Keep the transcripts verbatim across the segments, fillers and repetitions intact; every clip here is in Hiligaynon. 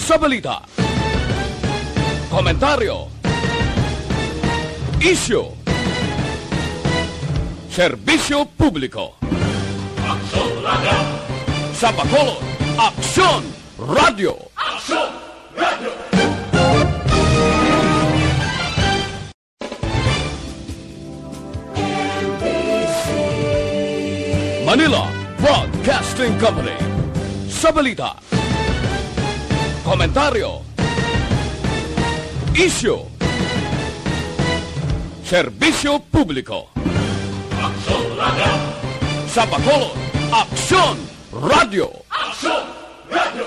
Sa balita, komentaryo, isyu, serbisyo publiko. Aksyon Radio. Sa Bacolod, Aksyon Radio. Aksyon Radio. Manila Broadcasting Company. Sa balita, komentaryo, isyu, serbisyo publiko. Aksyon Radio. Sa Bacolod, Aksyon Radio. Aksyon Radio.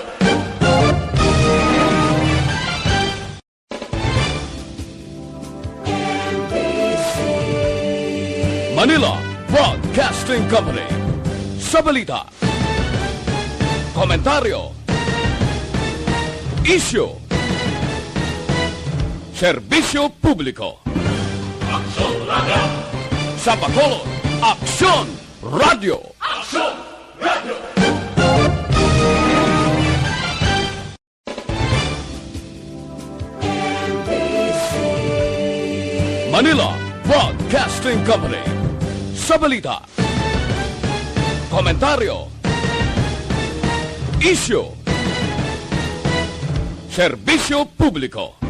Manila Broadcasting Company. Sa balita, komentaryo, isyu, serbisyo publiko. Aksyon Radio. Sa Bacolod, Aksyon Radio. Aksyon Radio. Manila Broadcasting Company. Sa balita, komentaryo, isyu, serbisyo publiko.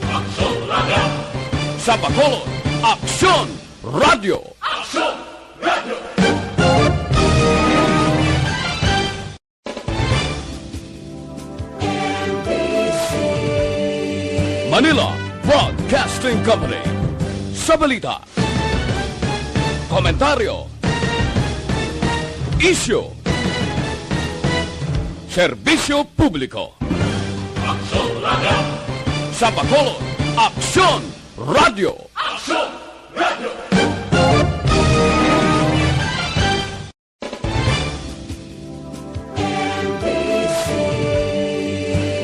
Aksyon Radio. Sa Bacolod, Aksyon Radio. Aksyon Radio. Manila Broadcasting Company. Sa balita, komentaryo, isyu, serbisyo publiko. Aksyon Radio. Sa Bacolod, Aksyon Radio. Aksyon Radio.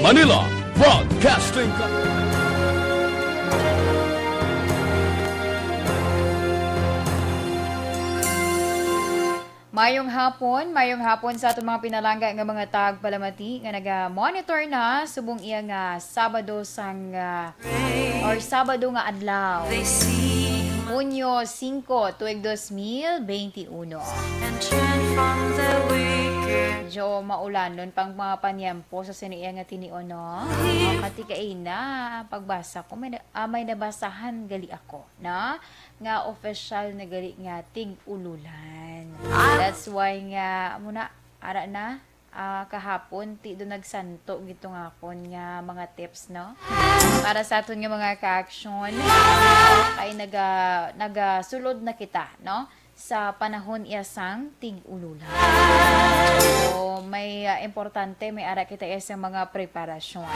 Manila Broadcasting Co-, Mayong hapon, mayong hapon sa aton mga pinalangga nga mga tagpalamati nga naga-monitor na subong iya nga Sabado sang, ah, or Sabado nga adlaw. Hunyo singko, tuig dos mil benti uno. Medyo maulanon pang mga panyempo sa sini iya nga tinion, no? Makati kaina, pagbasa ko, may na-, ah, may nabasahan gali ako, no? Nga opisyal na gali nga tig-ululan. That's why nga, amo na, ara na, ah, kahapon, ti do nagsanto gito nga akon nga mga tips, no? Para sa aton nga mga ka-aksyon, kay naga-, nagasulod na kita, no? Sa panahon iya sang tig-ululan. So, may, ah, importante, may ara kita iya sa mga preparasyon.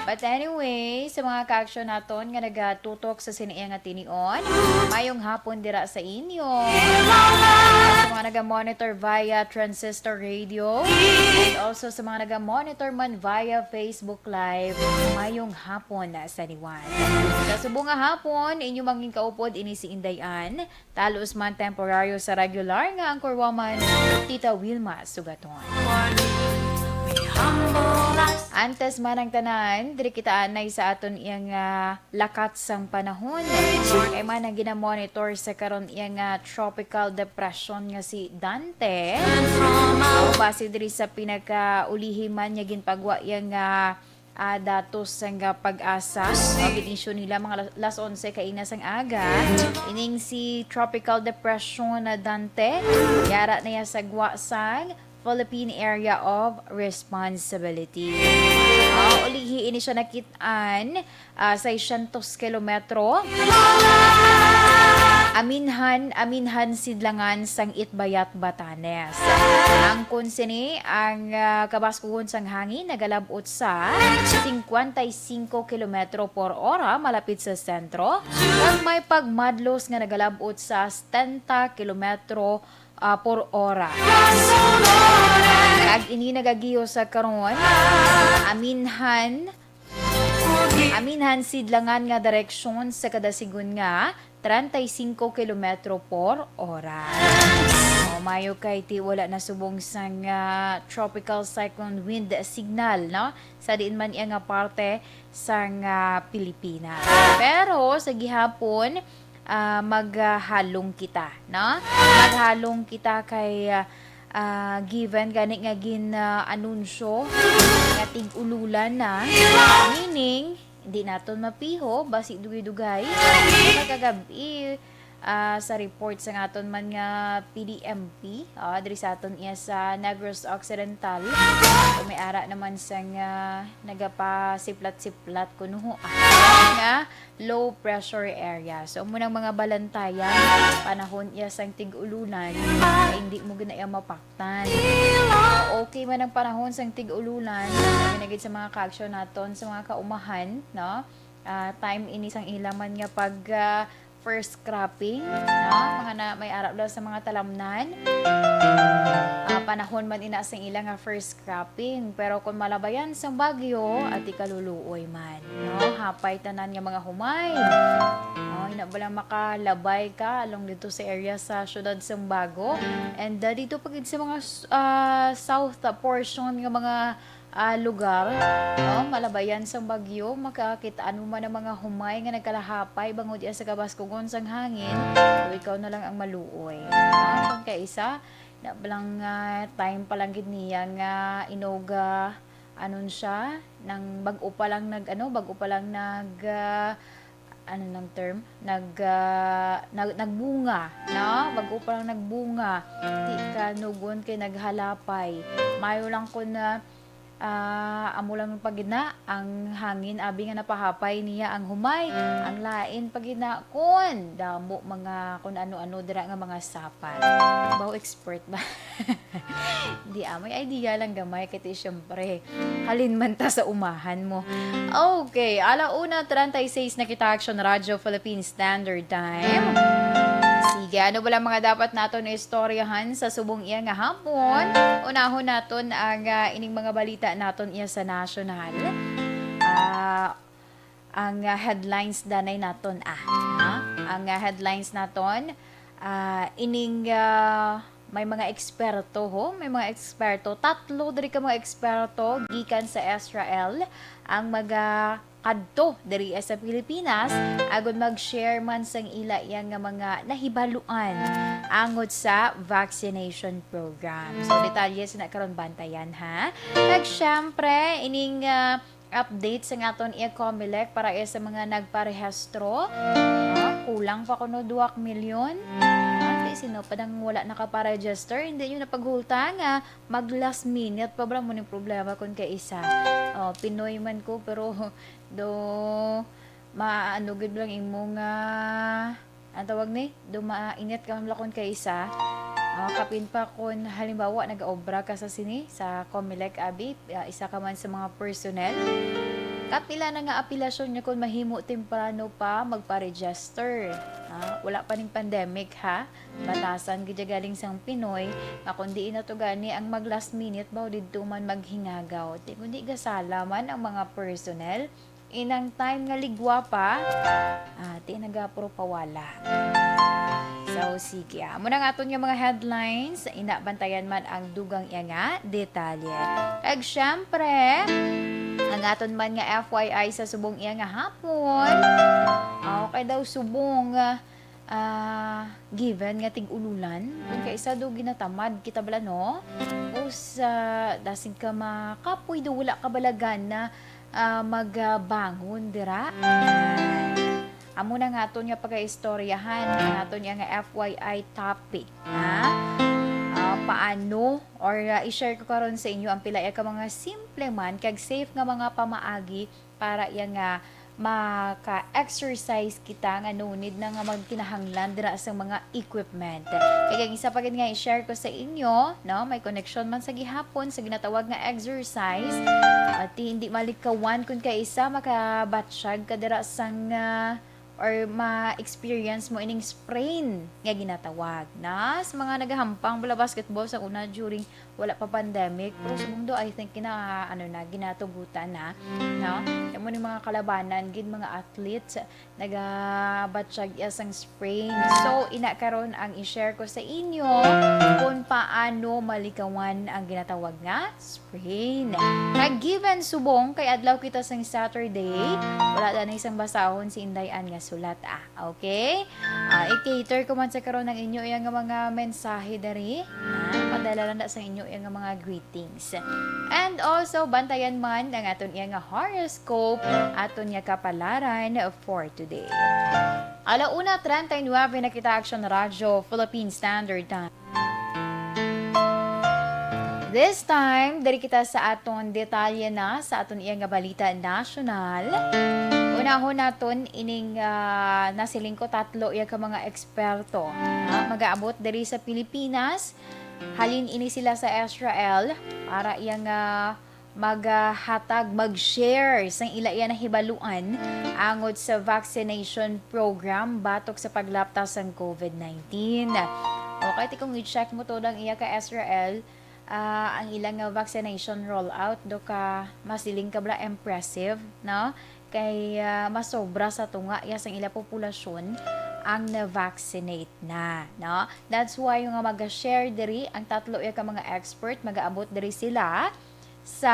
But anyway, sa mga ka-aksyon naton nga nagatutok sa sini iya nga tinion, mayong hapon dira sa inyo. Sa mga naga-monitor via transistor radio, and also sa mga naga-monitor man via Facebook Live, mayong hapon sa liwan. Sa subong nga hapon, inyo mangin kaupod ini si Inday Ann, talos man temporaryo sa regular nga anchor woman, Tita Wilma Sugaton. Antes man ang tanan, diri kita anay sa aton iyang, ah, lakat sang panahon. Kay man ang ginamonitor sa karon iya nga tropical depression nga si Dante. Aw, base diri sa pinakaulihi man nga ginpagwa iya nga, ah, datos sang PAGASA. Ang gin-issue nila mga las, las onse kaina sang aga. Ining si Tropical Depression na Dante, yara na iya sa gwa sang Philippine Area of Responsibility. Ah, ulihi ini siya nakit-an, ah, seiscientos kilometro. Aminhan, Aminhan sidlangan sang Itbayat, Batanes. Angkon sini, ang, ah, kabaskugon sang hangin nagalab-ot sa cincuenta y cinco kilometro por ora malapit sa sentro, kag may pagmadlos nga nagalab-ot sa setenta kilometro ah, por ora. Kag ini nagagiyo sa karon, Aminhan, Aminhan sidlangan nga direksyon sa kada sigon nga treinta y cinco kilometro por oras. O, mayo kay ti wala na subong sang, ah, tropical cyclone wind signal, no? Sa diin man iya nga parte sang, ah, Pilipinas. Pero sa gihapon, ah, maghalong kita, no? Maghalong kita kay, ah, ah, given gani nga gin, ah, anunsyo nga tig-ululan na, meaning, di naton mapiho, basi dugay-dugay. Magkagabi, ah, sa report sa aton man nga P D M P, ah, diri sa aton iya sa Negros Occidental. So, may ara naman sang, ah, nagapasiplat-siplat kuno, ah, nga low pressure area. So, amo nang mga balantayan, panahon iya sang tig-ululan, kay hindi mo gina iya mapaktan. Okay man ang panahon sang tig-ululan, kami na gid sa mga kaaksyon naton sa mga kaumahan, no? Ah, time ini sang ila man nga pag, ah, first cropping, no? Mga na, may arap lang sa mga talamnan. Ah, panahon man ina sang ila nga first cropping. Pero kung malabayan sang bagyo, ati kaluluoy man, no? Hapay tanan nga mga humay. No? Ina ba lang makalabay ka along dito sa area sa siyudad sang Bago? And, ah, dito pa gid sa mga s-, ah, south portion nga mga, ah, lugar, no? Malabayan sang bagyo, makakit-an mo man ang mga humay nga nagkalahapay bangod iya sa kabaskugon sang hangin, o ikaw na lang ang maluoy, no? Kung kaisa, na lang, ah, time pa lang gid niya nga inog, ah, anon siya, nang bag-o pa lang nag-, ano, bag-o pa lang nag, ah, ano nang term? Nag, ah, nag-, nagbunga, no? Bag-o pa lang nagbunga. Di ka nugon kay naghalapay. Mayo lang kun, ah, amo lang pag gina, ang hangin abi nga napahapay niya ang humay. Ang lain pag gina, kun damo mga kun ano-ano dira nga mga sapat. Baw expert ba? Di, ah, may idea lang gamay kay ti, syempre, halin man ta sa umahan mo. Okay, ala una treinta y seis na kita, Action Radio Philippine Standard Time. Sige, ano ba lang mga dapat naton istoryahan sa subong iya nga hapon? Unahon naton ang, ah, ining mga balita naton iya sa national. Ah, ang, ah, headlines danay naton, ah, ha? Ang, ah, headlines naton, ah, ining, ah, may mga eksperto, ho? May mga eksperto. Tatlo diri ka mga eksperto gikan sa Israel ang maga-, kadto diri sa Pilipinas, agud mag-share man sang ila iya nga mga nahibaluan angot sa vaccination program. So, detalye sina karon bantayan, ha? Kag syempre, ining, ah, update sa aton iya Comelec para iya sa mga nagparehistro. Ah, kulang pa kuno duha ka milyon. Ah, di, sino pa dang wala nakaparegister? Hindi nyo na paghulta nga mag last minute pa bala mo ning problema kun kay isa. Oh, Pinoy man ko, pero do maano gid lang imo nga ang tawag ni, do mainit ka man lakon kay isa. Ah, kapin pa kun halimbawa nagaobra ka sa sini, sa Comelec, abi, ah, isa ka man sa mga personnel. Kapila na nga apelasyon nga kun mahimo temprano pa magpa-register. Ah, wala pa ning pandemic, ha? Batasan gid ya galing sang Pinoy, nga kun diin na to gani ang mag last minute, baw didto man maghingagaw. Ti, kun di gasala man ang mga personnel, inang time nga ligwa pa, ah, ti nagapuro pawala. So, sige, ah. Amo na nga aton nga mga headlines. Ina, bantayan man ang dugang iya nga detalye. Kag syempre, ang aton man nga F Y I sa subong iya nga hapon. Ah, okay daw subong, ah, ah, given nga tig-ululan, kun kay isa do ginatamad kita bala, no? O sa dasig ka makapoy do wala ka bala gana, ah, magbangon dira. Amo na nga aton nga pagaistoryahan, ang aton nga F Y I topic, ha? Ah, paano or, ah, i-share ko karon sa inyo ang pila ya ka mga simple man kag safe nga mga pamaagi para iya nga maka-exercise kita nga no need na nga magkinahanglan dira sa mga equipment. Kay ang isa pa gid nga i-share ko sa inyo, no, may connection man sa gihapon sa ginatawag nga exercise. At hindi malikawan kun kay isa makabatsyag ka dira sang, ah, or ma-experience mo ining sprain nga ginatawag na sa mga nagahampang bala basketball sa una during wala pa pandemic. Pero subong do, I think, gina-, ano na, ginatugutan na, no? Kaya mo ni mga kalabanan, gid mga athletes, nagabatyag iya sang sprain. So, ina karon ang i-share ko sa inyo kung paano malikawan ang ginatawag nga sprain. Kag given subong kay adlaw kita sang Saturday, wala na isang basahon si Inday Ann nga sulat, ah. Okay? Ah, i-cater ko man sa karon ang inyo iya nga mga mensahe diri. Ah, padala lang na sa inyo iya nga mga greetings. And also, bantayan man ang aton iya nga horoscope, aton nga kapalaran for today. Ala una treinta y nueve na kita, Action Radyo, Philippine Standard Time. This time, diri kita sa aton detalye na sa aton iya nga balita nasyonal. Unahon naton ining, ah, nasiling ko, tatlo iya ka mga eksperto, ha? Magaabot diri sa Pilipinas. Halin ini sila sa Israel para iya nga maghatag, mag-share sang ila iya nahibaluan angot sa vaccination program batok sa paglapta sang covid nineteen. Okay, ti kung i-check mo to ang iya ka Israel, ah, ang ila nga vaccination rollout, do ka masiling ka bala impressive, no? Kay, ah, masobra sa tunga iya sang ila populasyon ang na-vaccinate na, no? That's why nga mag-share diri ang tatlo iya ka mga expert, magaabot diri sila sa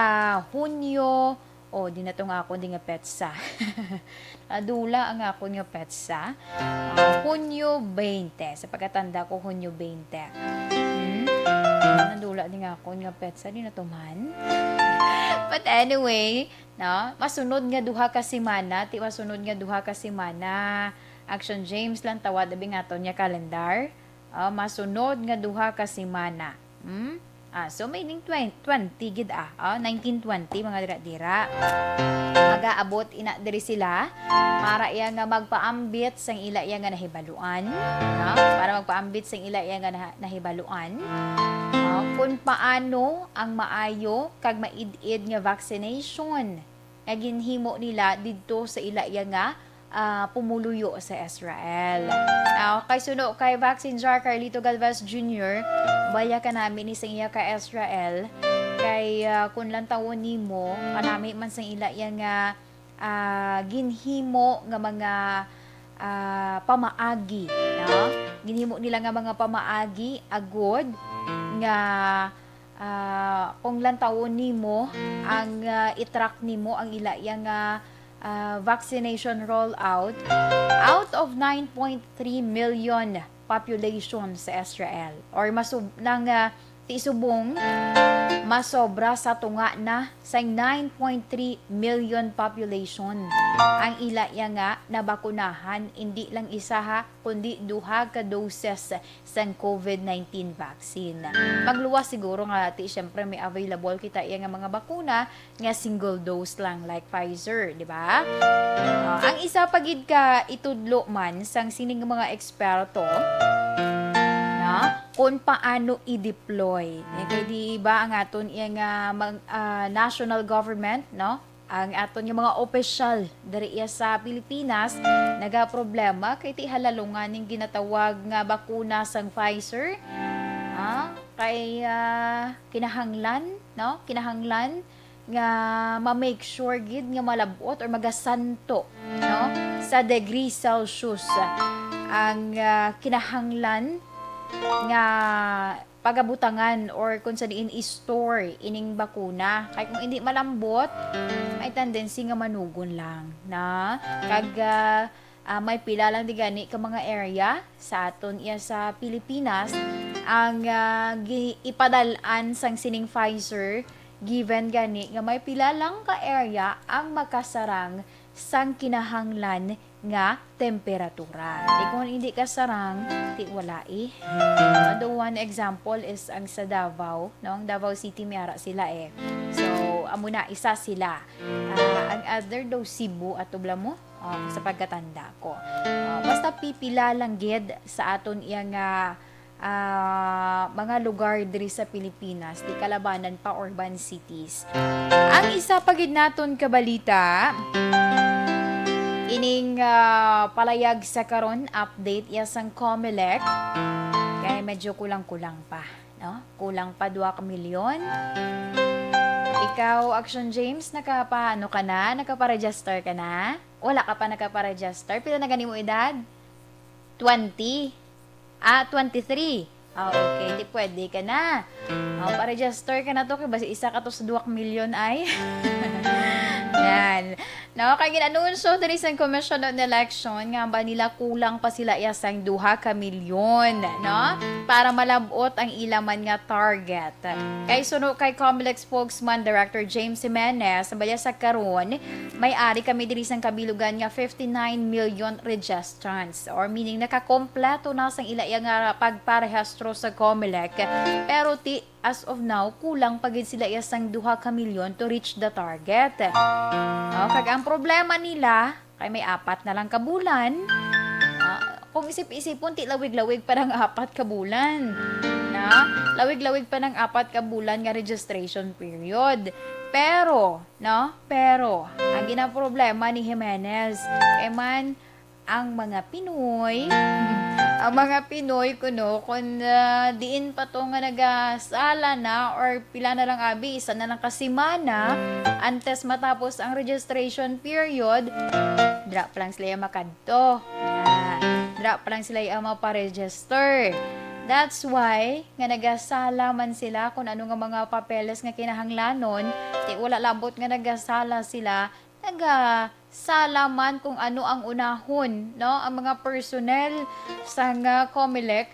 Hunyo, oh, di na to nga ako di nga petsa. Nadula ang akon nga petsa. Ah, Hunyo twenty. Sa pagkatanda ko, Hunyo twenty. Hmm? Nadula di nga akon nga petsa, di na to man. But anyway, no? Masunod nga duha ka semana, ti masunod nga duha ka semana. Action James lang tawad abi nga aton nga kalendar. Ah, masunod nga duha ka semana. Hmm? Ah, so, may ning twenty, twenty gid, ah. Ah, nineteen twenty, mga dira-dira. Magaabot ina diri sila para iya nga magpaambit sang ila iya nga nahibaluan, no? Para magpaambit sang ila iya nga nah-, nahibaluan, ah, kung paano ang maayo kag maid-id nga vaccination nga ginhimo nila didto sa ila iya nga, ah, pumuluyo sa Israel. Ah, kay suno kay Vaccine Czar Carlito Galvez Junior, baya ka nami ni sa iya ka Israel, kay, ah, kung lantawon nimo, kanami man sa ila iya nga, ah, ginhimo nga mga, ah, pamaagi, no? Ginhimo nila nga mga pamaagi, agod nga, ah, kung lantawon nimo ang, ah, i-track nimo ang ila iya nga, ah, vaccination rollout, out of nine point three million population sa Israel, or masub-, nang, ah, ti subong, masobra sa tunga na sa nine point three million population ang ila iya nga nabakunahan, indi lang isa ha, kundi duha ka doses sang covid nineteen vaccine. Magluwas siguro nga ti, syempre, may available kita iya nga mga bakuna nga single dose lang, like Pfizer, di ba? Ah, ang isa pa gid ka itudlo man sang sining mga eksperto, na kung paano i-deploy. Eh, kay di ba ang aton iya nga mag-, ah, national government, no? Ang aton nga mga opisyal diri iya sa Pilipinas nagaproblema kay ti halalungan ning ginatawag nga bakuna sang Pfizer. Ah, kay, ah, kinahanglan, no? Kinahanglan nga ma-make sure gid nga malab-ot or magasanto, no, sa degree Celsius ang, ah, kinahanglan nga pagabutangan or kung sa diin i-store ining bakuna. Kay kung hindi malambot, may tendency nga manugon lang na. Kag, ah, ah, may pila lang di gani ka mga area sa aton iya sa Pilipinas ang, ah, gi-, ipadal-an sang sining Pfizer, given gani nga may pila lang ka area ang makasarang sang kinahanglan nga temperatura. Di kung hindi ka sarang, ti wala eh. Although one example is ang sa Davao, no? Ang Davao City may ara sila eh. So, amo na, isa sila. Ah, ang other daw Cebu, ato bala mo? Ah, sa pagkatanda ko. Ah, basta pipila lang gid sa aton iya nga, ah, mga lugar diri sa Pilipinas, di kalabanan pa urban cities. Ang isa pa gid naton ka balita, Ining, ah, palayag sa karon, update iya sang Comelec. Kay medyo kulang-kulang pa, no? Kulang pa dua ka milyon. Ikaw, Action James, nakapaano ka na? Nakaparegister ka na? Wala ka pa nakaparegister? Pila na gani mo edad? Twenty? Ah, twenty-three. Ah, okay. Di pwede ka na. Oh, pa-register ka na to, kay basi isa ka to sa dua ka milyon ay. Yan. No, kay ginanunsyo diri sa Commission on Election nga ba nila kulang pa sila iya sang duha ka milyon, no? Para malab-ot ang ila man nga target. Kay suno kay Comelec spokesman Director James Jimenez, baya sa karon, may ari kami diri sang kabilugan nga fifty-nine million registrants, or meaning nakakompleto na sang ila iya nga pagparehistro sa Comelec. Pero ti, as of now, kulang pa gid sila iya sang duha ka milyon to reach the target. Oh, kag ang problema nila, kay may apat na lang ka bulan. Ah, kung isip-isipon, ti lawig-lawig pa nang apat ka bulan. Na? Lawig-lawig pa nang apat ka bulan nga registration period. Pero, no? Pero, ang ginaproblema ni Jimenez, kay man, ang mga Pinoy, ang mga Pinoy kuno, kung, ah, diin pa to nga nagasala na or pila na lang, abi, isa na lang ka semana antes matapos ang registration period, dira pa lang sila iya makadto. Ah, dira pa lang sila iya maparegister. That's why nga nagasala man sila kung ano nga mga papeles nga kinahanglanon, ti wala labot nga nagasala sila, nagasala man kung ano ang unahon, no? Ang mga personnel sang, ah, Comelec,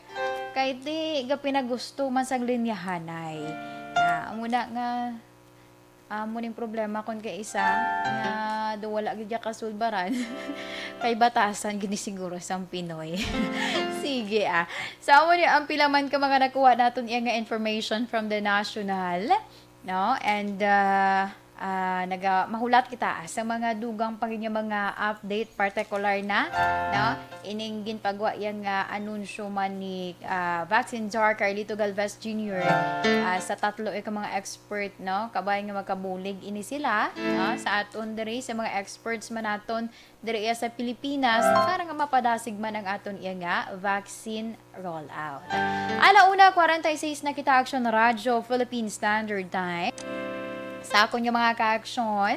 kay ti gapinagusto man sang linyahanay. Ah, amo na nga, amo ning problema kon kay isa nga daw wala gid ya kasulbaran, kay batasan gid ni siguro sang Pinoy. Sige, ah. So, amo ni ang pila man ka mga nakuha naton iya nga information from the National, no? And, ah, ah, naga-, mahulat kita sa mga dugang pa gid nga mga update, partikular na, no? Ining ginpagwa yan nga anunsyo man ni, ah, Vaccine czar Carlito Galvez Junior, ah, sa tatlo ka mga expert, no? Kabay nga magkabulig ini sila, no? Sa aton diri, sa mga experts man naton, diri iya sa Pilipinas para nga mapadasig man ang aton iya nga vaccine rollout. Ala una, kwarenta y seis na kita, Action Radio Philippine Standard Time. Sa akon nga mga ka-aksyon,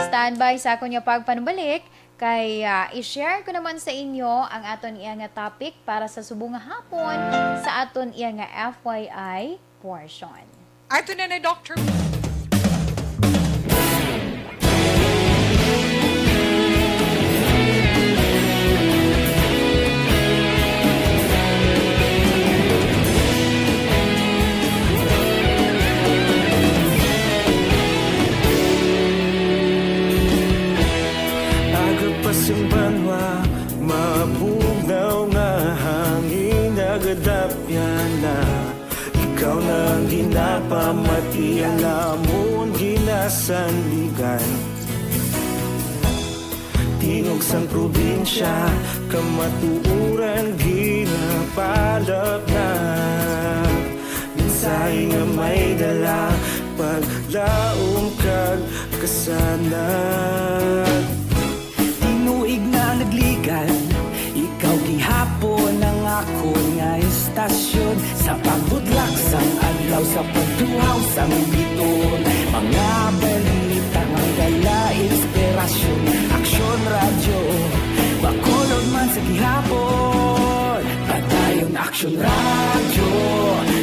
standby sa akon nga pagpanumbalik kay, ah, i-share ko naman sa inyo ang aton iya nga topic para sa subong nga hapon sa aton iya nga F Y I portion. Ato na na, Doctor. Aga pa sing banwa, mabugnaw nga hangin nagadapyan na. Ikaw na ang ginapamati, ang amon ginasandigan. Tingog sang probinsya, kamatuoran ginapalapnag. Mensahe nga may dala, paglaom kag kasanag. Tinuig na nagligan, ikaw gihapon ang akon nga estasyon. Sa pagbudlak sang adlaw, sa pagtuhaw sang biton, mga balita nga dala inspirasyon. Aksyon Radyo, Bacolod man sa gihapon. Padayon Aksyon Radyo,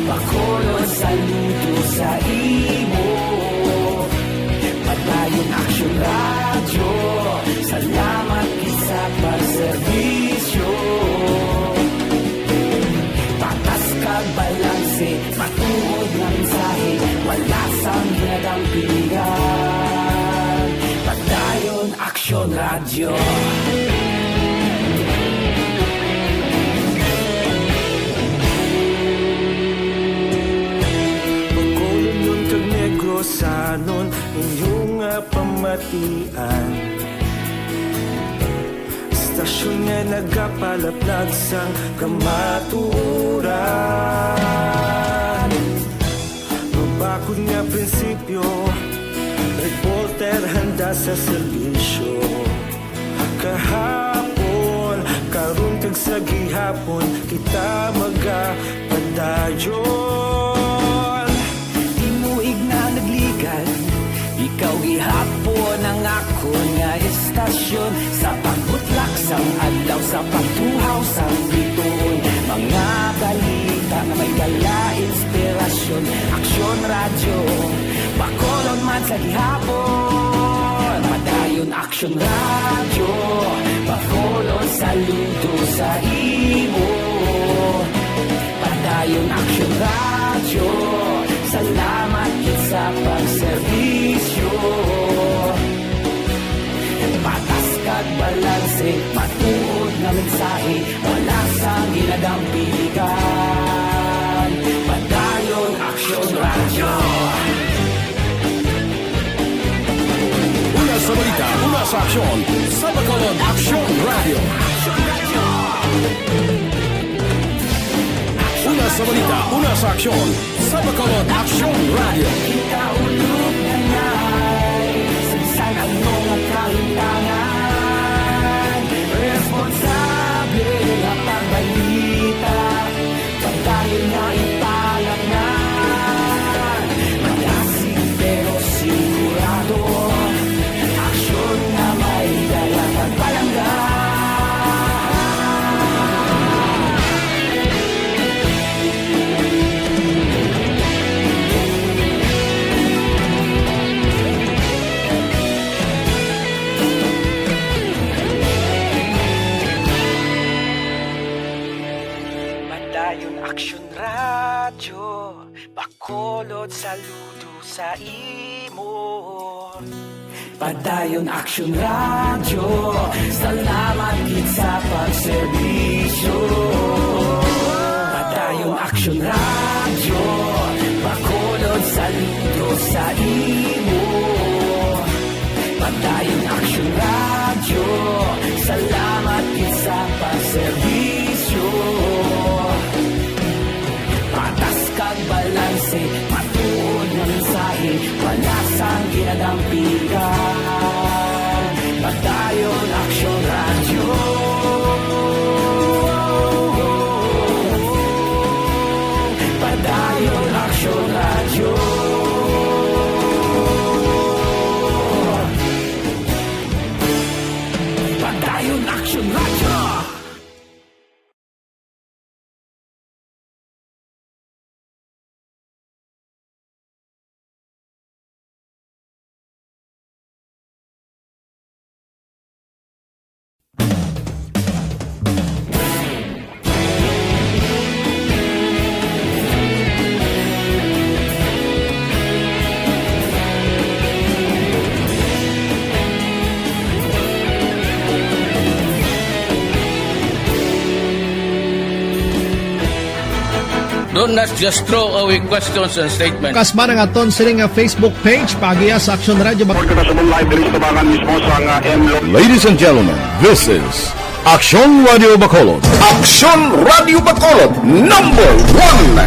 Bacolod, saludo sa imo. Padayon Aksyon Radyo, salamat gid sa pagserbisyo. Patas kag balanse, matuod nga mensahe, wala sang ginadampingan. Padayon Aksyon Radyo. Bacolodnon kag Negrosanon, inyo nga pamatian. Istasyon nga nagapalaplag sang kamatuoran. Mabakod nga prinsipyo, reporter handa sa serbisyo. Kaha Sa gihapon kita magapadayon. Timuig na nagligad, ikaw gihapon ang akon nga estasyon. Sa pagbutlak sang adlaw, sa pagtuhaw sang bituon, mga balita nga may dala inspirasyon. Aksyon Radyo, Bacolod man sa gihapon. Padayon Aksyon Radyo, Bacolod, saludo sa imo. Padayon Aksyon Radyo, salamat gid sa pagserbisyo. Patas kag balanse, matuod nga mensahe, wala sang ginadampigan. Padayon Aksyon Radyo. Una sa balita, una sa aksyon, sa Bacolod Aksyon Radyo. Una sa balita, una sa aksyon, sa Bacolod Aksyon Radyo. Kita ulog na nay, sa bisan ano nga kahintangan, responsable nga pagbalita. Padayon nga ipalangga, malasig pero sigurado. Aksyon nga may dala kag palangga. Padayon Aksyon Radyo, Bacolod, saludo sa imo. Padayon Aksyon Radyo, salamat gid sa pagserbisyo. Padayon Aksyon Radyo, Bacolod, saludo sa imo. Padayon Aksyon Radyo, salamat gid sa pagserbisyo. Patas kag balanse, matuod nga mensahe, wala sang ginadampigan. Padayon Aksyon Radyo. Padayon Aksyon Radyo. Padayon Aksyon Radyo. Don't, let's just throw away questions and statements. Kasman ang aton sini nga Facebook page, paagiha sa Aksyon Radyo Bacolod. Report kita sa live diri sa Tabangan mismo sa nga M Lo- Ladies and gentlemen, this is Aksyon Radyo Bacolod. Aksyon Radyo Bacolod, number one.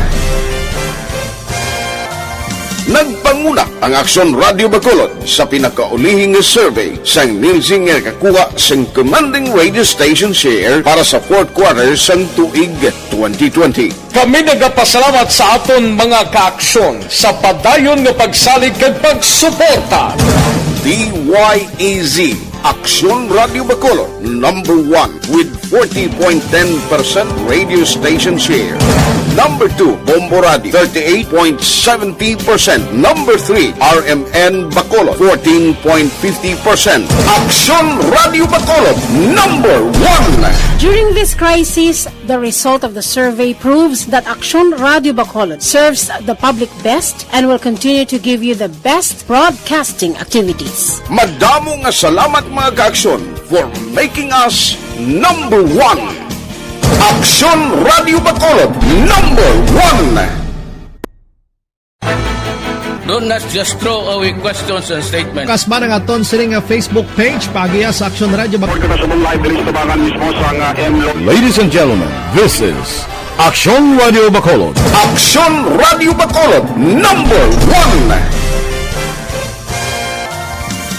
Nagpanguna ang Aksyon Radyo Bacolod sa pinakaulihing survey sang Nielsen nga nakakuha sang commanding radio station share para sa fourth quarter sang tuig twenty twenty. Kami nagapasalamat sa aton mga kaaksyon sa padayon nga pagsalig kag pagsuporta. D Y E Z, Aksyon Radyo Bacolod, number one with forty point ten percent radio station share. Number two, Bombo Radio, thirty-eight point seventy percent. Number three, R M N Bacolod, fourteen point fifty percent. Aksyon Radyo Bacolod, number one. During this crisis, the result of the survey proves that Aksyon Radyo Bacolod serves the public best and will continue to give you the best broadcasting activities. Madamo nga salamat, mga kaaksyon, for making us number one. Aksyon Radyo Bacolod, number one. Don't, let's just throw away questions and statements. Kasman ang aton sini nga Facebook page, paagiha sa Aksyon Radyo Bacolod. Report kita sa live diri sa Tabangan mismo sa nga M Lo- Ladies and gentlemen, this is Aksyon Radyo Bacolod. Aksyon Radyo Bacolod, number one.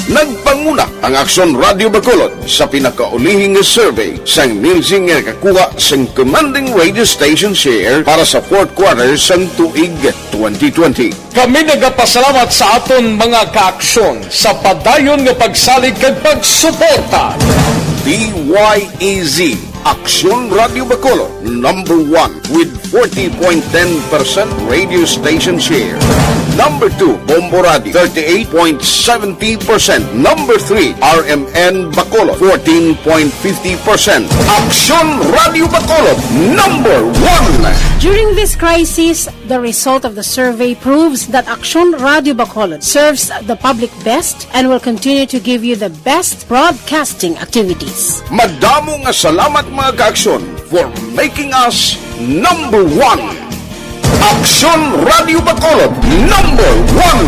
Nagpanguna ang Aksyon Radio Bacolod sa pinakaulihing nga survey sang Nielsen nga nakakuha sang commanding radio station share para sa fourth quarter sang tuig twenty twenty. Kami nagapasalamat sa aton mga kaaksyon sa padayon nga pagsalig kag pagsuporta. D Y E Z, Aksyon Radio Bacolod, number one with forty point ten percent radio station share. Number two, Bombo Radio, thirty-eight point seventy percent. Number three, R M N Bacolod, fourteen point fifty percent. Aksyon Radio Bacolod, number one. During this crisis, the result of the survey proves that Aksyon Radio Bacolod serves the public best and will continue to give you the best broadcasting activities. Madamo nga salamat, mga kaaksyon, for making us number one. Aksyon Radio Bacolod, number one.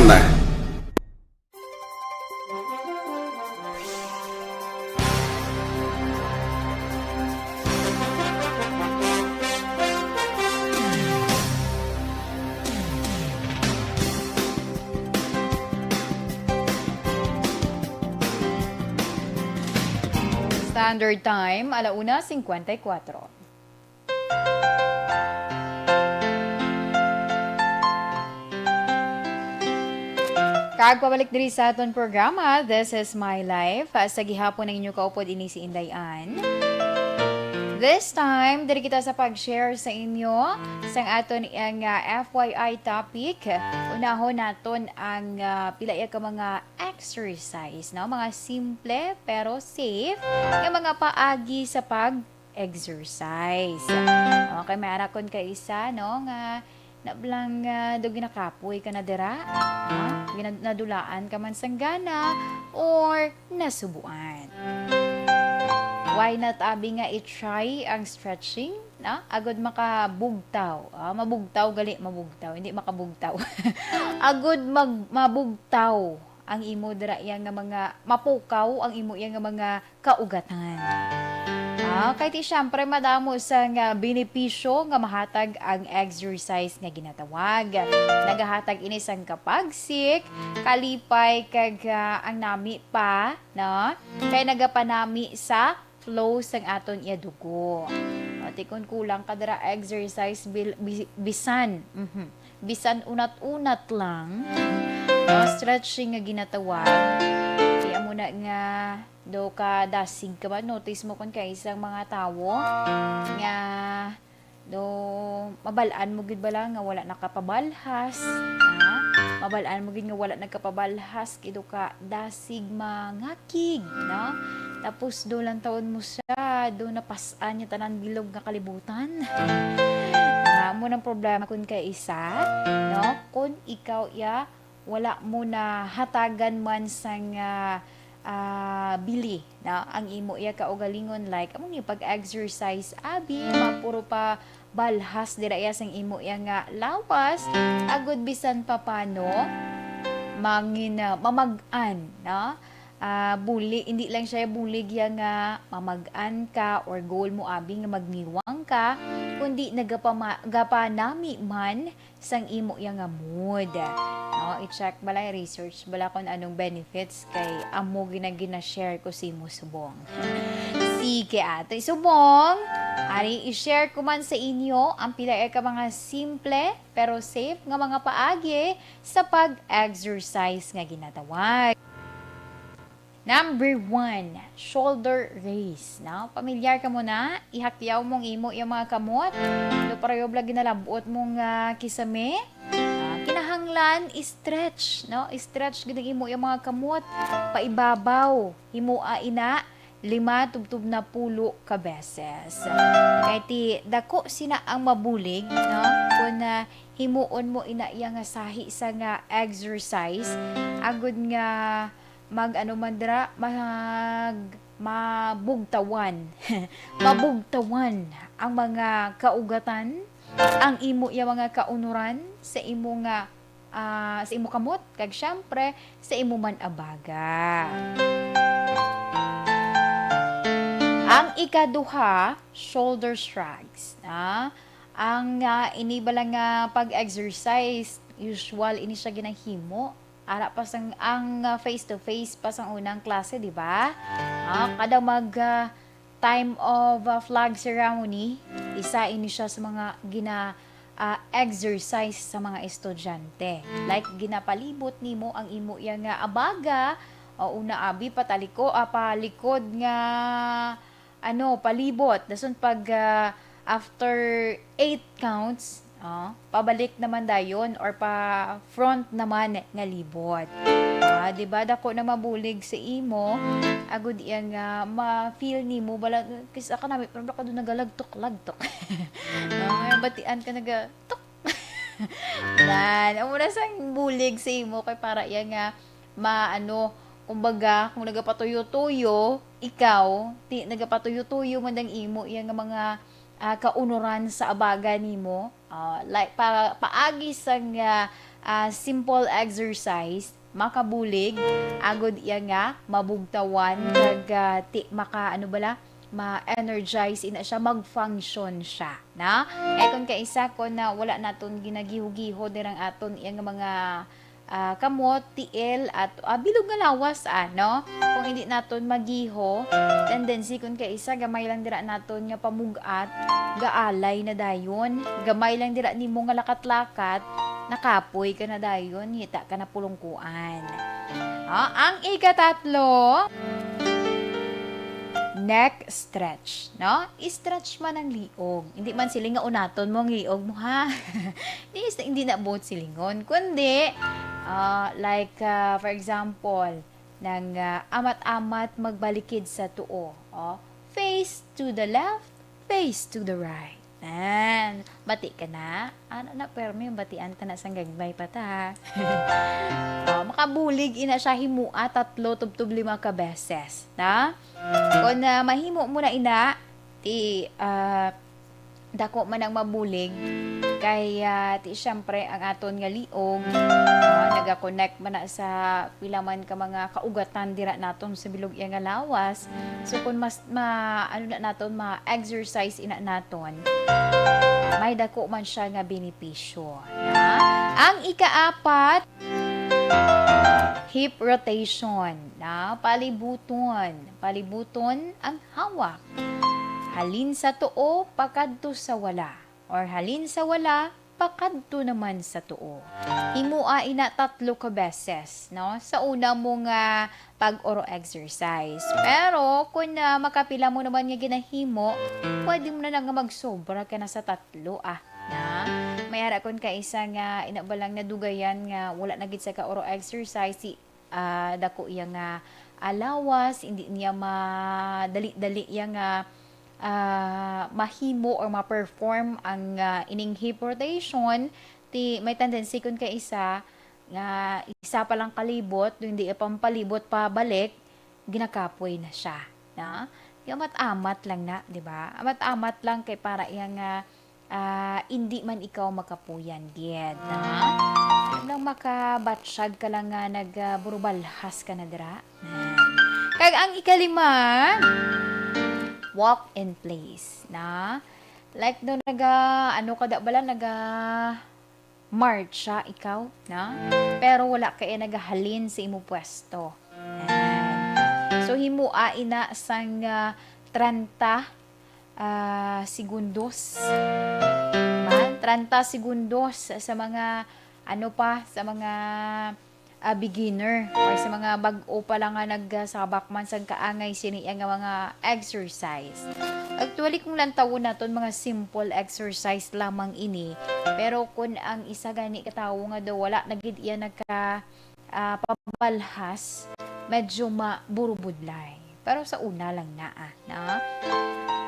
Standard Time, ala una cincuenta y cuatro. Kag pabalik diri sa aton programa, This Is My Life. Sa gihapon ang inyo kaupod ini si Inday Ann. This time, diri kita sa pag-share sa inyo sang aton ang, ah, F Y I topic. Unahon naton ang, ah, pila ya ka mga exercise, no? Mga simple pero safe nga mga paagi sa pag-exercise. Okay, may ara kon kaisa, no, nga nablang, ah, do ginakapoy ka na dira, no? Gina-, nadulaan ka man sang gana or nasubuan. Why not, abi nga, i-try ang stretching, no? Agud makabugtaw. Ah, mabugtaw gali, mabugtaw, hindi makabugtaw. Agud mag-, mabugtaw ang imo dira iya nga mga, mapukaw ang imo iya nga mga kaugatan. Ah, kay ti siyempre madamo sang benepisyo nga mahatag ang exercise nga ginatawag. Nagahatag ini sang kapagsik, kalipay kag, ah, ang nami pa, no? Kay nagapanami sa flow sang aton iya dugo. O, ti kon kulang ka dira exercise bil-, bi-, bisan, mhm, bisan unat-unat lang, no, stretching nga ginatawag. Ti amo na nga do ka dasig ka ba? Notice mo kon kaisa ang mga tawo nga do mabal-an mo gid bala nga wala nakapabalhas, ha? Mabal-an mo gid nga wala nagkapabalhas, kay do ka dasig mangakig, no? Tapos do lantawon mo siya, do napas-an niya tanan bilog nga kalibutan. Ah, amo nang problema kun kaisa, no? Kun ikaw iya wala mo nahatagan man sang, ah, ah, bili, no? Ang imo iya kaugalingon, like, amo ni pag-exercise, abi, mapuro pa balhas dira iya sang imo iya nga lawas, agud bisan pa paano, mangin-, ah, mamag-an, no? Ah, buli-, hindi lang siya bulig iya nga mamag-an ka or goal mo, abi, nga magniwang ka, kundi nagapama-, gapanami man sang imo iya nga mood. No, i-check bala, i-research bala kung anong benefits kay amo gina-, gina-share ko sa imo subong. Sige, ate subong, ari i-share ko man sa inyo ang pila ka mga simple pero safe nga mga paagi sa pag-exercise nga ginatawag. Number one, shoulder raise, no? Pamilyar ka mo na, ihakyaw mong imo yung mga kamot. Do pareho bala ginalabot mong, ah, kisame. Ah, kinahanglan, stretch, no? Stretch gid ang imo yung mga kamot. Paibabaw, himoa ina, lima tubtob na pulo ka beses. Kay ti dako sina ang mabulig, no? Kung, ah, himuon mo ina iya nga sahi sa nga exercise, agud nga mag-ano man dira, mag-, mabugtawan. Mabugtawan ang mga kaugatan, ang imo iya mga kaunuran sa imo nga, ah, sa imo kamot, kag siyempre sa imo man abaga. Ang ikaduha, shoulder shrugs, ah. Ang, ah, ini bala nga pag-exercise, usual ini siya ginahimo ara pa sang ang, ah, face to face pa sang unang klase, di ba? Ah, kada mag, ah, time of, ah, flag ceremony, isa ini siya sa mga gina, ah, exercise sa mga estudyante. Like, ginapalibot nimo ang imo iya nga abaga, o una abi pataliko, ah, palikod nga, ano, palibot. Dason pag, ah, after eight counts, ah, pabalik naman dayon or pa front naman nga libot. Ah, di ba, dako na mabulig sa imo, agud iya nga ma-feel nimo, bala, kis-a ka nami, pero baka doon nagalagtok-lagtok. Ah, may batian ka naga, tok. Nan, amo na sang bulig sa imo kay para iya nga ma-, ano, kumbaga, kung nagapatuyo-tuyo, ikaw, ti-, nagapatuyo-tuyo man ang imo iya nga mga, ah, kaunoran sa abaga nimo. Ah, like, pa-, paagi sang, ah, ah, simple exercise, makabulig, agud iya nga mabugtawan, kag, ah, ti-, maka, ano bala, ma-energize ina siya, mag-function siya, na? Kay kung kaisa ko na wala naton ginagiho-giho dirang aton iya nga mga, ah, kamot, tiil, at, ah, bilog nga lawas, ano? Kung hindi naton magiho, tendency kung kaisa, gamay lang dira naton nga pamug-at, gaalay na dayon. Gamay lang dira nimo nga lakat-lakat, nakapoy ka na dayon, hita ka na pulungkuan. Ah, ang ikatatlo, neck stretch, no? I-stretch man ang liog. Hindi man sila nga unaton mo ang liog mo, ha? Hindi, hindi na buot silingon. Kundi, ah, like, ah, for example, nang, ah, amat-amat magbalikid sa tuo. Oh, face to the left, face to the right. Nan, bati ka na. Ano na, permi, batian ta na sang gagmay pa ta, ha? Oh, makabulig ina siya himua tatlo tubtob lima ka beses, na? Kung, ah, mahimo mo na ina, ti, ah, dako man ang mabulig, kay, ah, ti, siyempre, ang aton nga liog, ah, nagakonect man na sa pila man ka mga kaugatan dira naton sa bilog iya nga lawas. So, kung mas, ma-, ano na naton, ma-exercise ina naton, may dako man siya nga benepisyo, na? Ang ikaapat, hip rotation, na? Palibuton. Palibuton ang hawak. Halin sa tuo, pakadto sa wala. Or halin sa wala, pakadto naman sa tuo. Himoa ina tatlo ka beses, no? Sa una mo nga pag-oro exercise. Pero kung, ah, makapila mo naman nga ginahimo, pwede mo na lang nga magsobra ka na sa tatlo, ah, na? May ara kon kaisa nga ina ba lang nadugayan nga wala na gid sa ka-oro exercise, si, ah, dako iya nga, ah, lawas, hindi niya madali-dali iya nga, ah, mahimo or ma-perform ang, ah, ining hip rotation. Ti may tendency kon kaisa nga isa pa lang kalibot, hindi pampalibot pabalik, ginakapoy na siya, na? Yung amat-amat lang na, di ba? Amat-amat lang kay para iya nga, ah, hindi man ikaw makapuyan gid, na? Nang makabatsyag ka lang nga nag, ah, burubalhas ka na dira. Na. Kag ang ikalima, walk in place, na? Like daw naga, ano ka da bala, naga marcha ikaw, na? Pero wala ka, eh, nagahalin sa imo pwesto. Yan. So, himoa ina sang, ah, treinta, ah, segundos. Diba? Treinta segundos sa mga, ano pa, sa mga, ah, beginner or sa mga bag-o pa lang nga nagsabak man sang kaangay sini nga mga exercise. Actually, kung lantawon naton, mga simple exercise lamang ini. Pero kun ang isa gani ka tawo nga daw wala na gid iya naka, ah, pabalhas, medyo maburubudlay. Pero sa una lang na, ah, na?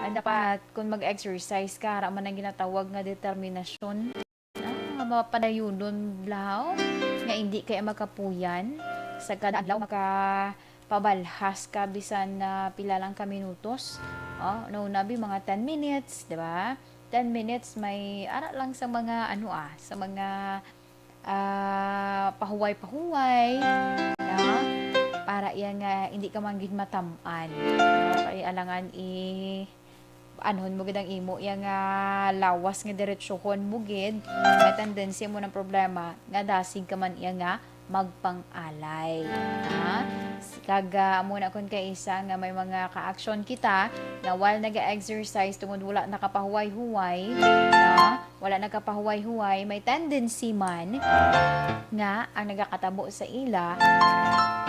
Ang dapat, kung mag-exercise ka, ara man ang ginatawag nga determinasyon, ah, nga mapadayunon, blaw, nga hindi kay makapuyan. Sa kada adlaw, makapabalhas ka bisan na pila lang ka minutos. Oh, no, nabi mga ten minutes, di ba? Ten minutes, may ara lang sa mga, ano, ah, sa mga, ah, pahuway-pahuway, no? Para iya nga hindi ka man gid matam-an. No? Kay alangan i-, anhon mo gid ang imo iya nga lawas nga diretsohon mo gid. May tendency mo ng problema nga dasig ka man iya nga magpang-alay. Ha? S-, kag, ah, amo na kun kaisa nga may mga ka-action kita nga while naga-exercise tungod wala nakapahuway-huway, no? Wala nakapahuway-huway, may tendency man nga ang nagakatabo sa ila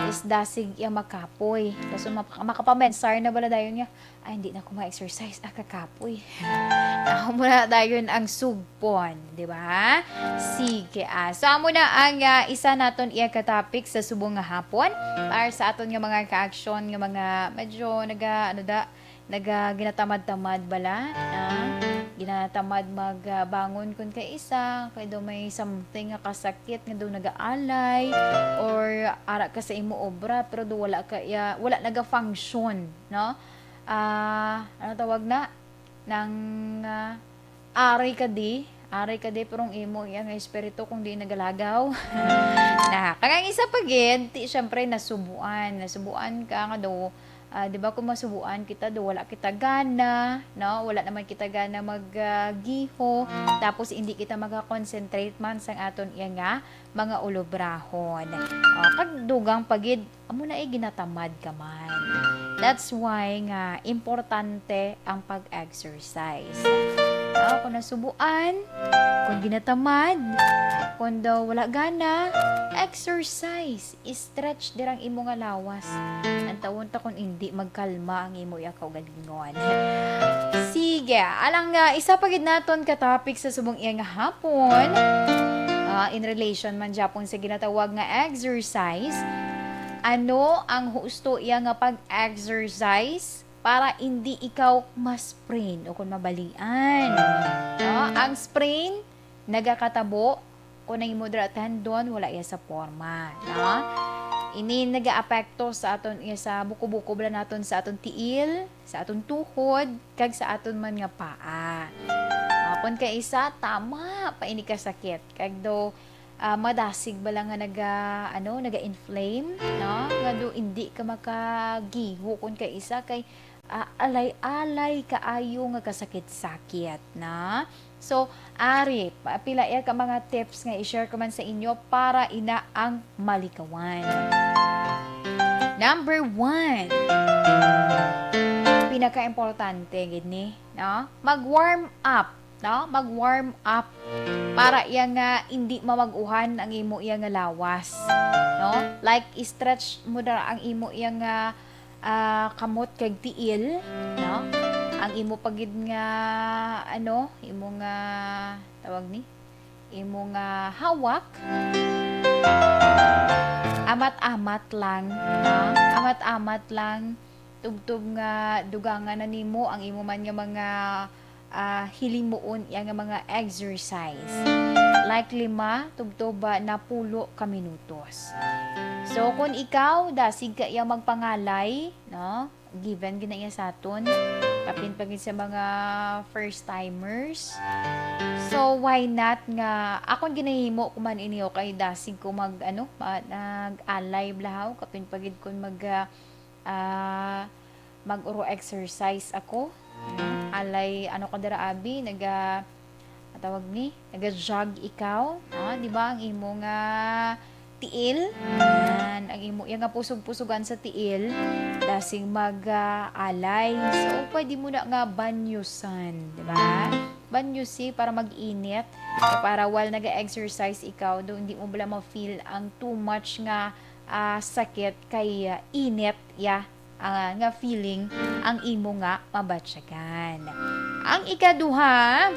is dasig iya makapoy. Tapos map-, makapamensar na bala dayon nga, "Ay, hindi na ako ma-exercise. Ah, kakapoy." Amo na dayon ang sugpon, di ba? Sige, ah. So, amo na ang, ah, isa naton iya ka topic sa subong nga hapon. Para sa aton nga mga ka-action, nga mga medyo naga, ano da, naga ginatamad-tamad bala, ah, ginatamad mag, ah, bangon kun kay isa, kay daw may something nga kasakit nga daw nagaalay, or ara ka sa imo obra, pero daw wala ka, ya, wala naga-function, no? Ah, ano tawag na? Nang, ah, ari ka di, ari ka di, pero ang imo iya nga espiritu kung di nagalagaw. Na, kag ang isa pa gid, ti, syempre, nasubuan. Nasubuan ka nga daw, ah, di ba, kung masubuan kita, daw wala kita gana, no? Wala naman kita gana mag, ah, giho. Tapos, hindi kita maka-concentrate man sang aton iya nga mga ulobrahon. O, kag dugang pa gid, amo na ay ginatamad ka man. That's why nga importante ang pag-exercise. Ah, kung nasubuan, kung ginatamad, kung daw wala gana, exercise, stretch dirang imo nga lawas. Ang tawon ta kung hindi magkalma ang imo iya kaugalingon. Sige, alang nga isa pa gid naton ka topic sa subong iya nga hapon, ah, in relation man gyapon sa ginatawag nga exercise. Ano ang husto iya nga pag-exercise para hindi ikaw ma-sprain o kung mabalian? No? Ang sprain nagakatabo kung ang imo dira tendon wala iya sa porma, no? Ini nagaapekto sa aton iya sa buko-buko bala naton sa aton tiil, sa aton tuhod, kag sa aton man nga paa. Ah, kung kay isa, tama pa ini kasakit. Kag do, ah, madasig bala nga naga, ano, naga-inflame, no? Nga do indi ka makagiho kung kay isa kay, ah, alay-alay kaayo nga kasakit-sakit, na? So, ari, pa-, pila iya ka mga tips nga i-share ko man sa inyo para ina ang malikawan. Number one, pinaka-importante gid ni, no? Mag-warm up, no? Mag-warm up para iya nga hindi mamag-uhan ang imo iya nga lawas, no? Like, i-stretch mo na ang imo iya nga, ah, kamot kag tiil, no? Ang imo pa gid nga, ano, imo nga, tawag ni? Imo nga hawak, amat-amat lang, no? Amat-amat lang, tubtob nga dugangan na nimo ang imo man nga mga, ah, hilimuon iya nga mga exercise. Like lima tubtob, ah, napulo ka minutos. So, kung ikaw, dasig ka iya magpangalay, no? Given gid na iya sa aton, kapin pa gid sa mga first timers. So, why not nga akon ginahimo ko man ini, o kay dasig ko mag, ano, ma-, nag-alay blahaw, kapin pa gid kun mag, ah, ah, mag-uro exercise ako. Alay, ano ka dira, abi, naga, ah, tawag ni, naga-jog ikaw, ah, di ba, ang imo nga tiil, yan, ang imo, yang nga pusog-pusugan sa tiil, dasig mag, ah, alay. So, pwede mo na nga banyusan, di ba? Banyusi para mag-init, para while nag-exercise ikaw, do hindi mo bala ma-feel ang too much nga, ah, sakit kay, ah, init, ya, ah, nga feeling ang imo nga mabatyagan. Ang ikaduha,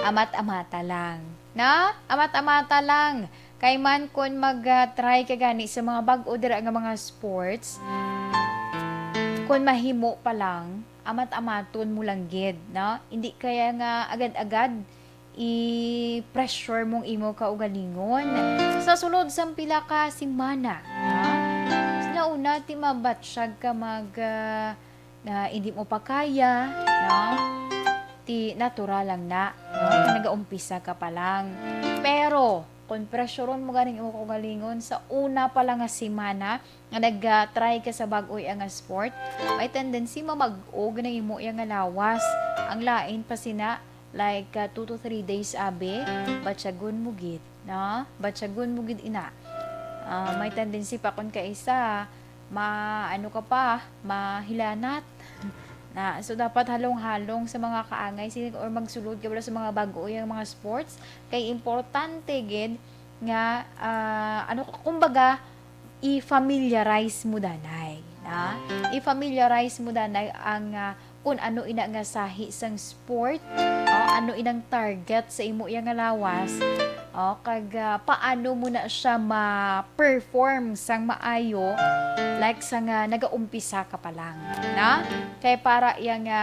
amat-amata lang. Na? Amat-amata lang. Kay man kun mag, ah, try ka gani sa mga bag-o dira nga mga sports, kun mahimo pa lang, amat-amaton mo lang gid, no? Hindi kaya nga agad-agad i-pressure mong imo kaugalingon. Sa sulod sang pila ka semana, ha? Sa una, ti mabatsyag ka mag, ah, na hindi mo pa kaya, no? Ti natural lang na, no? Kung nagaumpisa ka pa lang. Pero, kung pressureon mo ganing imo kaugalingon sa una pa lang nga semana, nga nag-try ka sa bag-o nga sport, may tendency mamag-o na imo iya nga lawas. Ang lain pa sina, like, ah, two to three days, abi, batyagon mo gid, no? Batyagon mo gid ina. Ah, may tendency pa kon kaisa, ma-, ano ka pa, mahilanat. Na, so, dapat halong-halong sa mga kaangay, siling, or magsulod ka bala sa mga bag-o yang mga sports. Kay importante gid nga, ah, ano, kumbaga, i-familiarize mo danay, na? I-familiarize mo danay ang, ah, kung ano ina nga sahi sang sport, o ano inang target sa imo iya nga lawas, o kag, ah, paano mo na siya ma-perform sang maayo, like sang, ah, nagaumpisa ka pa lang, na? Kay para iya nga,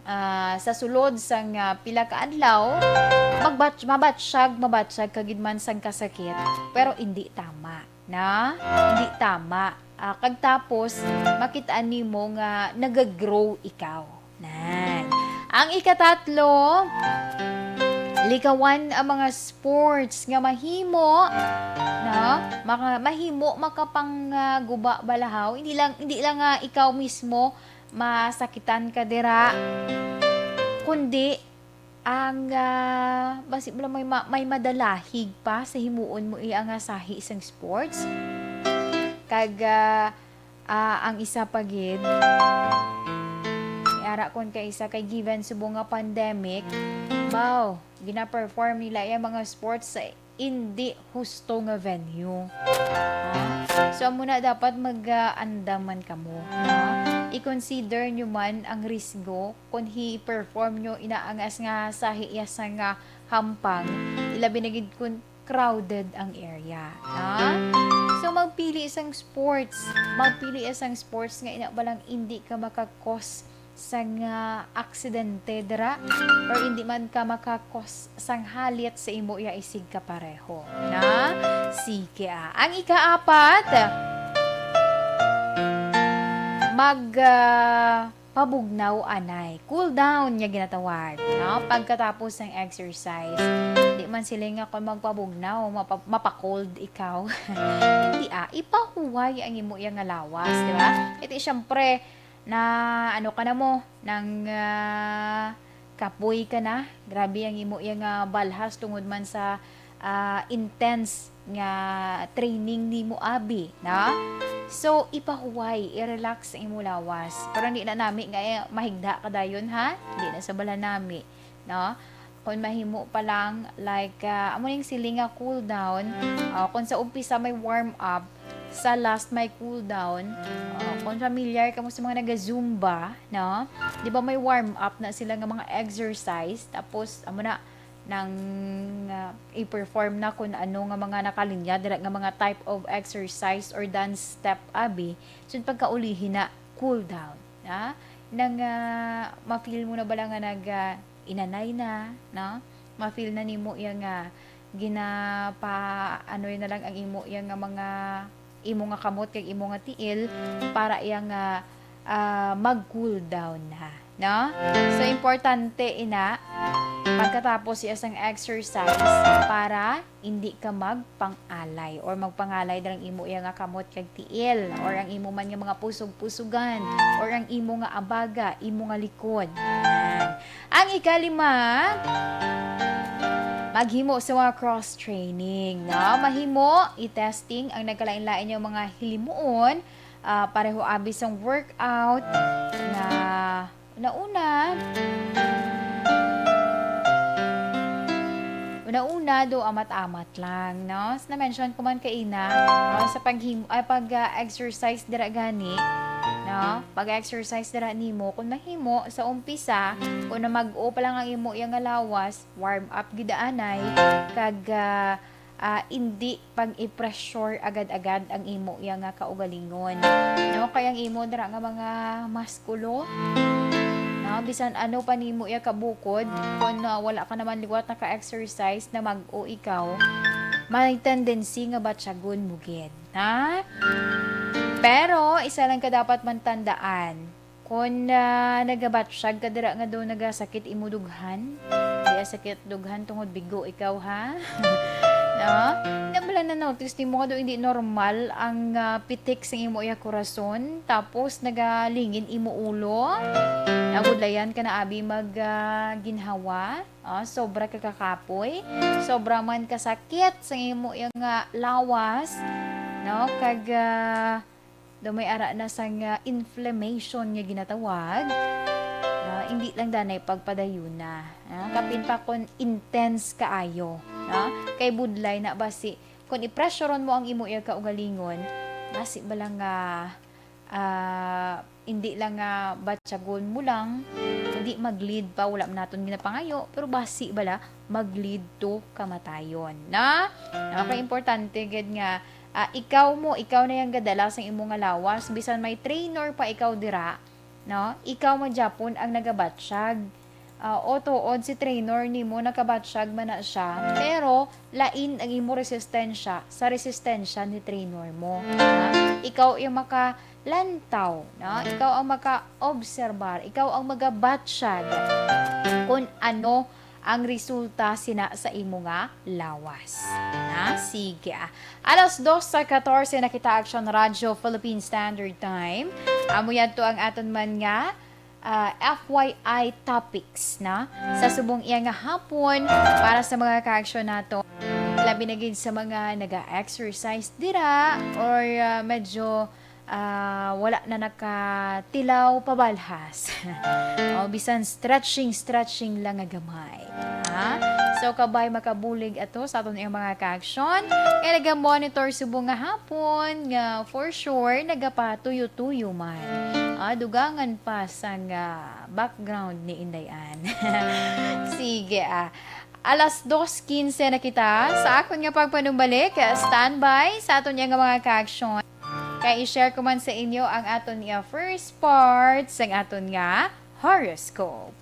ah, sa sulod sang, ah, pila ka adlaw, magbat-, mabatsyag, mabatsyag ka gid man sang kasakit, pero indi tama, na? Indi tama. Ah, kag tapos, makit-an nimo nga nagagrow ikaw. Nan. Ang ikatatlo, likawan ang mga sports nga mahimo, no? Maka-, mahimo makapangguba balahaw. Hindi lang, hindi lang nga ikaw mismo masakitan ka dira, kundi ang, ah, basi mo lang may ma-, may madalahig pa sa himuon mo iya nga sahi sang sports. Kag, ah, ah, ang isa pa gid, may ara kon kaisa kay given subong nga pandemic, baw, gina-perform nila iya mga sports sa indi husto nga venue. Ah, so, amo na dapat mag-, ah, andam man kamo, no? I-consider nyo man ang risgo kon hi-perform nyo inaangas nga sa hiya sang, ah, hampang, ilabi na gid kun crowded ang area, no? So, magpili sang sports. Magpili sang sports nga ina balang indi ka makakos sang, ah, aksidente dira, or indi man ka makakos sang halit sa imo iya isig kapareho, na? Sige, ah. Ang ikaapat, mag, ah, pabugnaw anay. Cool down nga ginatawag, no? Pagkatapos ng exercise. Di man sila nga kung magpabugnaw, mapa-, mapa-cold ikaw. Hindi, ah. Ipahuway ang imo iya nga lawas, di ba? Iti, syempre, na ano ka na mo, nang, ah, kapoy ka na. Grabe ang imo iya nga balhas tungod man sa, ah, intense nga training nimo, abi, na? So, ipahuway, i-relax ang imo lawas. Pero hindi na nami nga, eh, mahigda ka dayon, ha? Hindi na sa bala nami, no? Kung mahimo pa lang, like, ah, amo ning siling nga cool down. Ah, kung sa umpisa may warm up, sa last may cool down. Ah, kung familiar ka mo sa mga naga-Zumba, no? Di ba may warm up na sila nga mga exercise? Tapos, amo na, nang, ah, i-perform na kung ano nga mga nakalinya, dira nga mga type of exercise or dance step, abi. So, pagkaulihi na, cool down, ha? Nang, ah, ma-feel mo na bala nga nag, ah, inanay na, no? Ma-feel na nimo iya nga ginapa-, ano na lang ang imo iya nga mga, imo nga kamot kag imo nga tiil para iya nga, ah, mag-cool down na, no? So, importante ina, pagkatapos iya sang exercise para hindi ka magpang-alay or magpangalay dira ang imo iya nga kamot kag tiil or ang imo man nga mga pusog-pusugan or ang imo nga abaga, imo nga likod. Yan. Ang ikalima, maghimo sa mga cross training, no? Mahimo i-testing ang nagkalain-lain nga mga hilimuon, ah, pareho abi sang workout na una-una. Una-una, do amat-amat lang, no? Sa na-mention ko man kaina, no, sa paghim-, ay, pag, ah, exercise dira gani, no? Pag-exercise dira nimo, kung mahimo, sa umpisa, kung na mag-o pa lang ang imo iya nga lawas, warm up gid anay, kag, ah, ah, indi pag-i-pressure agad-agad ang imo iya nga kaugalingon. No? Kay ang imo dira nga mga maskulo, no? Bisan ano pa nimo iya kabukod, kung, ah, wala ka naman liwat naka-exercise na mag-o ikaw, may tendency nga batyagon mo gid, ha? Pero isa lang ka dapat man tandaan, kon, ah, nagabatsyag ka dira nga daw nagasakit imo dughan, di sakit dughan tungod bigo ikaw, ha? No? Ah, na bala na-notice nimo nga daw hindi normal ang, ah, pitik sa imo iya korason, tapos nagalingin imo ulo? Nabudlayan ka na abi mag, ah, ginhawa? Ah, sobra ka kakapoy? Sobra man kasakit sa imo iya nga lawas, no? Kag, ah, daw may ara na sang, ah, inflammation nga ginatawag, ah, hindi lang danay pagpadayuna, ah, kapin pa kon intense kaayo, no? Kay budlay na basi, kon i-pressureon mo ang imo iya kaugalingon, basi bala nga, ah, hindi lang nga batyagon mo lang, kundi mag-lead pa, wala man naton ginapangayo, pero basi bala mag-lead to kamatayon, na? Napaka-importante gid nga, ah, ikaw mo, ikaw na yang gadala sang imo nga lawas, bisan may trainer pa ikaw dira, no? Ikaw man gyapon ang nagabatyag. Ah, o tuod, si trainer nimo nakabatyag man na siya, pero lain ang imo resistensya sa resistensya ni trainer mo, ha? Ikaw yung makalantaw, no? Ikaw ang maka-obserbar, ikaw ang magabatyag kung ano ang resulta sina sa imo nga lawas. Na, sige, ah. Alas dos sa katorse na kita, Action Radio Philippine Standard Time. Amo yadto ang aton man nga, ah, F Y I topics na sa subong iya nga hapon para sa mga ka-action nato. Labi na gid sa mga naga-exercise dira or, ah, medyo, ah, wala na nakatilaw pabalhas. O, bisan stretching, stretching lang nga gamay. Ha? So, kabay makabulig ato sa aton iyang mga ka-action. Kaya naga-monitor subong nga hapon nga for sure nagapatuyo-tuyo man. Ah, dugangan pa sang, ah, background ni Inday Ann. Sige, ah. Alas dos quince na kita. Sa akon nga pagpanumbalik, standby sa aton nga mga ka-action. Kay i-share ko man sa inyo ang aton nga first part sang aton nga horoscope.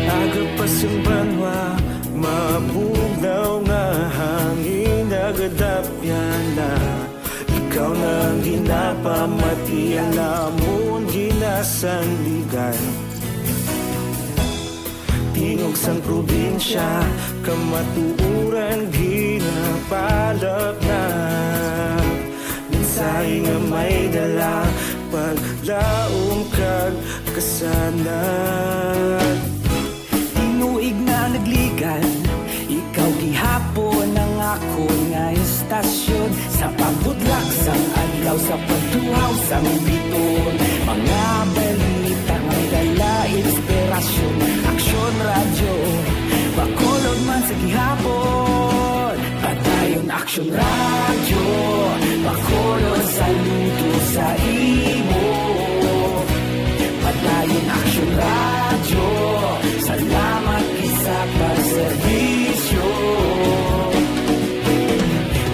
Aga pa sing banwa, mabugnaw nga hangin, nagadapyan na. Ikaw na ang ginapamati, ang amon ginasandigan. Tingog sang probinsya, kamatuoran ginapalapnap. Mensahe nga may dala, paglaom kag kasanag. Tinuig na nagligan, ikaw gihapon ang akon nga istasyon. Sa pagbutlak sang adlaw, sa pagtuhaw sang biton, mga balita may dala inspirasyon. Aksyon Radyo, Bacolod man sa gihapon. Padayon Aksyon Radyo, Bacolod, saludo sa imo. Padayon Aksyon Radyo, salamat gid sa pagserbisyo.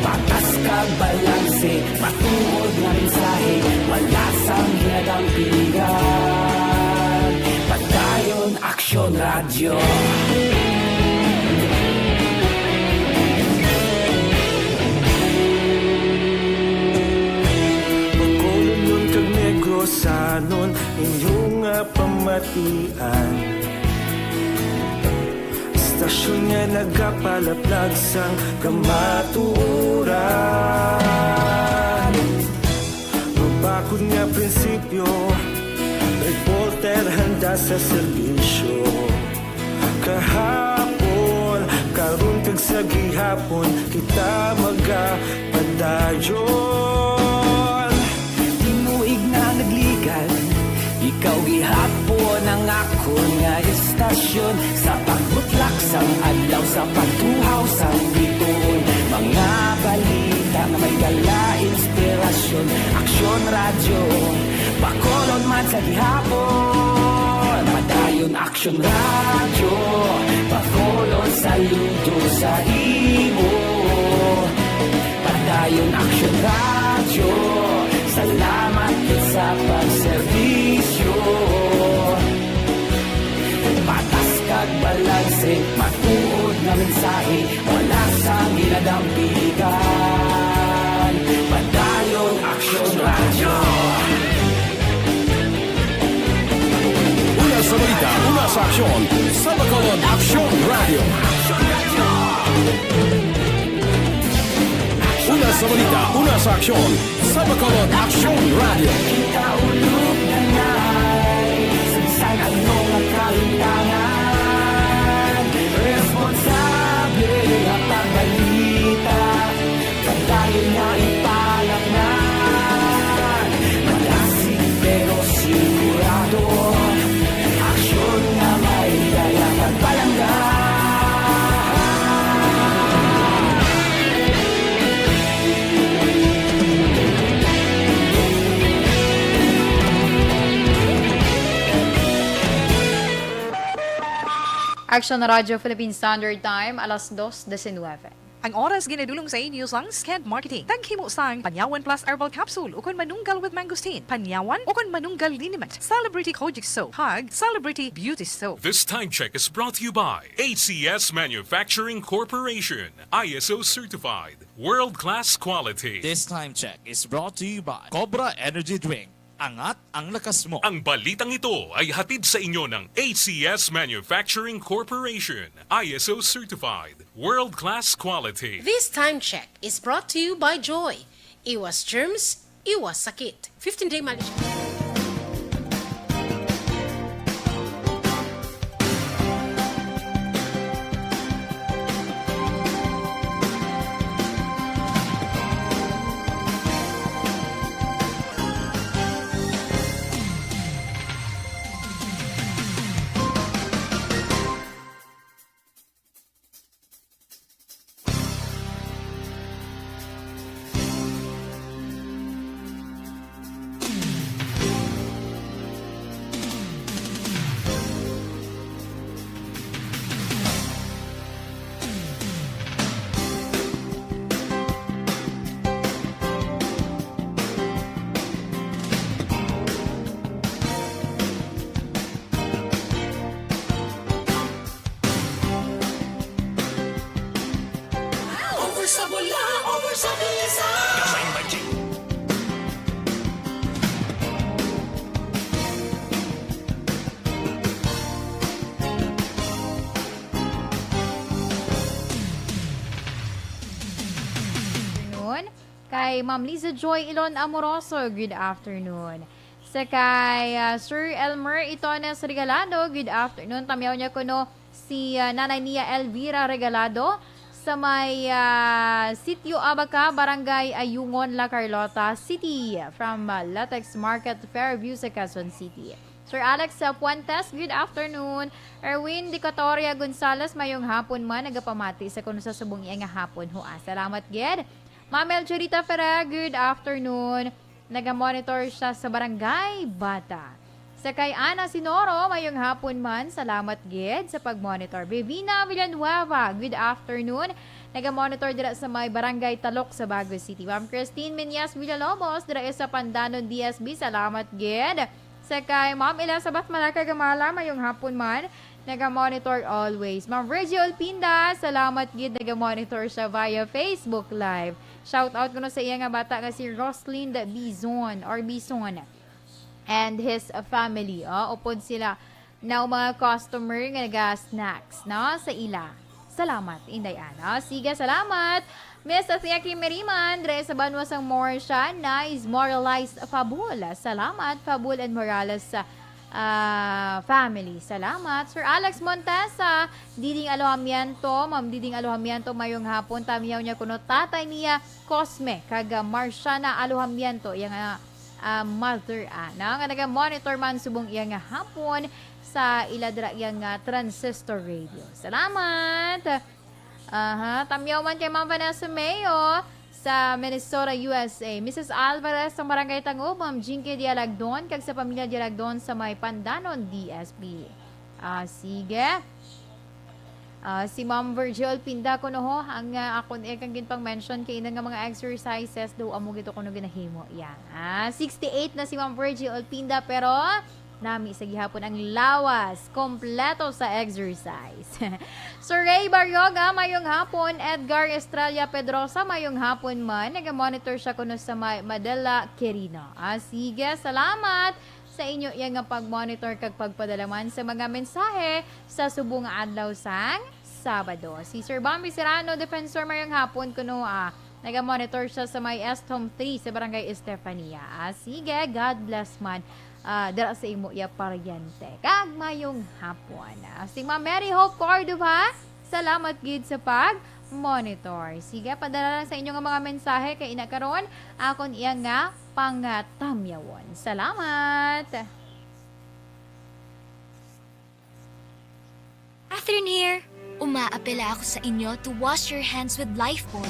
Patas kag balanse, matuod nga mensahe, wala sang ginadampigan. Padayon Aksyon Radyo. Bacolodnon kag Negrosanon, inyo nga pamatian. Istasyon nga nagapalaplag sang kamatuoran. Mabakod nga prinsipyo, reporter handa sa serbisyo. Kahapon, karon kag sa gihapon, kita magapadayon. Tinuig na nagligan, ikaw gihapon ang akon nga istasyon. Sa pagbutlak sang adlaw, sa pagtuhaw sang biton, mga balita nga may dala inspirasyon. Aksyon Radyo, Bacolod man sa gihapon. Padayon Aksyon Radyo, Bacolod, saludo sa imo. Padayon Aksyon Radyo, salamat gid sa pagserbisyo. Padayon Aksyon Radyo. Una sa balita, una sa aksyon, sa Bacolod Aksyon Radyo. Una sa balita, una sa aksyon, sa Bacolod Aksyon Radyo. Kita ulog na nga, sa bisan ano nga kalimtangan, responsable nga pagbalita. Padayon nga ipalatnan, malasig pero sigurado. Aksyon nga may dala pagpalangga. Aksyon Radyo Philippine Standard Time, alas dos diecinueve. Ang oras ginadulong sa inyo sang Sked Marketing. Taghimo sang Panyawan Plus Herbal Capsule ukon Manunggal with Mangosteen, Panyawan ukon Manunggal Liniment, Celebrity Kojic Soap, kag Celebrity Beauty Soap. This time check is brought to you by A C S Manufacturing Corporation, I S O certified, world-class quality. This time check is brought to you by Cobra Energy Drink. Angat ang lakas mo. Ang balitang ito ay hatid sa inyo ng A C S Manufacturing Corporation, I S O certified, world-class quality. This time check is brought to you by Joy. Iwas germs, iwas sakit. Fifteen day mileage. Over sa bula, over sa bisa. Afternoon. Kay Ma'am Liza Joy Ilon Amoroso, good afternoon. Sa kay, ah, Sir Elmer Itones Regalado, good afternoon. Tamyaw niya kuno si, ah, nanay niya Elvira Regalado sa may, ah, Sitio Abaca, Barangay Ayungon, La Carlota City, from, ah, Latex Market, Fairview sa Quezon City. Sir Alex, ah, Puentes, good afternoon. Erwin Dicatoria Gonzalez, mayong hapon man, nagapamati sa kuno sa subong iya nga hapon. Hua, salamat gid. Ma'am Elchurita Ferrer, good afternoon. Nagamonitor siya sa Barangay Bata. Sa kay Ana Sinoro, mayong hapon man. Salamat gid sa pagmonitor. Bevina Villanueva, good afternoon. Nagamonitor dira sa may Barangay Talok sa Bago City. Ma'am Christine Menyas Villalobos, dira sa Pandanon D S B. Salamat gid. Sa kay Ma'am Elizabeth Malaca Gamala, mayong hapon man. Naga-monitor always. Ma'am Virgie Olpinda, salamat gid, naga-monitor siya via Facebook Live. Shout out kuno sa iya nga bata nga si Roslinda Bizon or Bison and his family. Oh, upod sila na mga customer nga naga-snacks, no, sa ila. Salamat, Inday Ana. Sige, salamat. Miss Athea Kim Meriman, dre sa banwa sang Morsha, nice moralized Fabul. Salamat, Fabul and Morales, ah, family. Salamat. Sir Alex Montesa, Diding Alojamiento, Ma'am Diding Alojamiento, mayong hapon. Tamiyaw niya kuno tatay niya, Cosme, kag, ah, Marciana Alojamiento, yang, ah, ah, mother, ah, no? Nga naga-monitor man subong iya nga hapon sa ila dira iya nga transistor radio. Salamat! Aha, tamyaw man kay Ma'am Vanessa Mayo sa Minnesota, U S A. Missus Alvarez sa Barangay Tangub, Ma'am Jinky Dialagdon, kag sa pamilya Dialagdon sa may Pandanon, D S P. Ah, sige. Ah, si Ma'am Virgil Pinda kuno ho, ang, ah, akon, eh, kang ginpang-mention kay ina nga mga exercises daw amo gito kuno ginahimo. Yan. Ah, sixty-eight na si Ma'am Virgil Pinda, pero Nami sa gihapon ang lawas, kompleto sa exercise. Sir Ray Barrioga, mayong hapon. Edgar Estrella Pedrosa, mayong hapon man. Naga-monitor siya kuno sa may Madela, Quirino. Ah, sige, salamat sa inyo iya nga pag-monitor kag pagpadala man sa mga mensahe sa subong nga adlaw sang Sabado. Si Sir Bambi Serrano, defensor, mayong hapon kuno, ah, naga-monitor siya sa may Estom three sa Barangay Estefania. Ah, sige, God bless man, ah, dira sa imo iya paryente. Kag mayong hapon. Ah, si Ma'am Mary Hope Cordova, salamat gid sa pag-monitor. Sige, padala lang sa inyo nga mga mensahe kay ina karon akon iya nga pangatamyawon. Salamat. Catherine here. Umaapela ako sa inyo to wash your hands with Lifebuoy.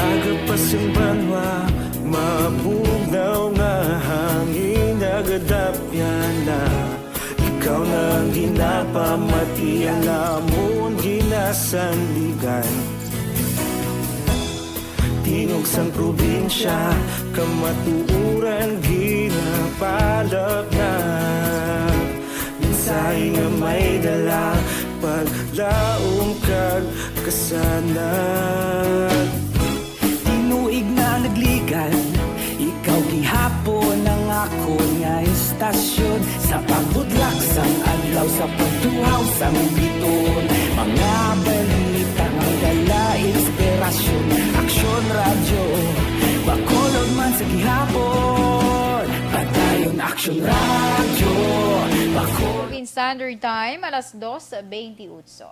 Aga pa sing banwa, mabugnaw nga hangin, nagadapyan na. Ikaw na ang ginapamati, ang amon ginasandigan. Tingog sang probinsya, kamatuoran ginapalapnag. Mensahe nga may dala, paglaom kag kasanag. Tinuig na nagligan, ikaw gihapon ang akon nga istasyon. Sa pagbutlak sang adlaw, Sa pagtuhaw sa among biton, mga balita nga dala inspirasyon. Aksyon Radyo, Bacolod man sa gihapon. Padayon Aksyon Radyo, Bacolod. Philippine Standard Time, alas dos bentiocho.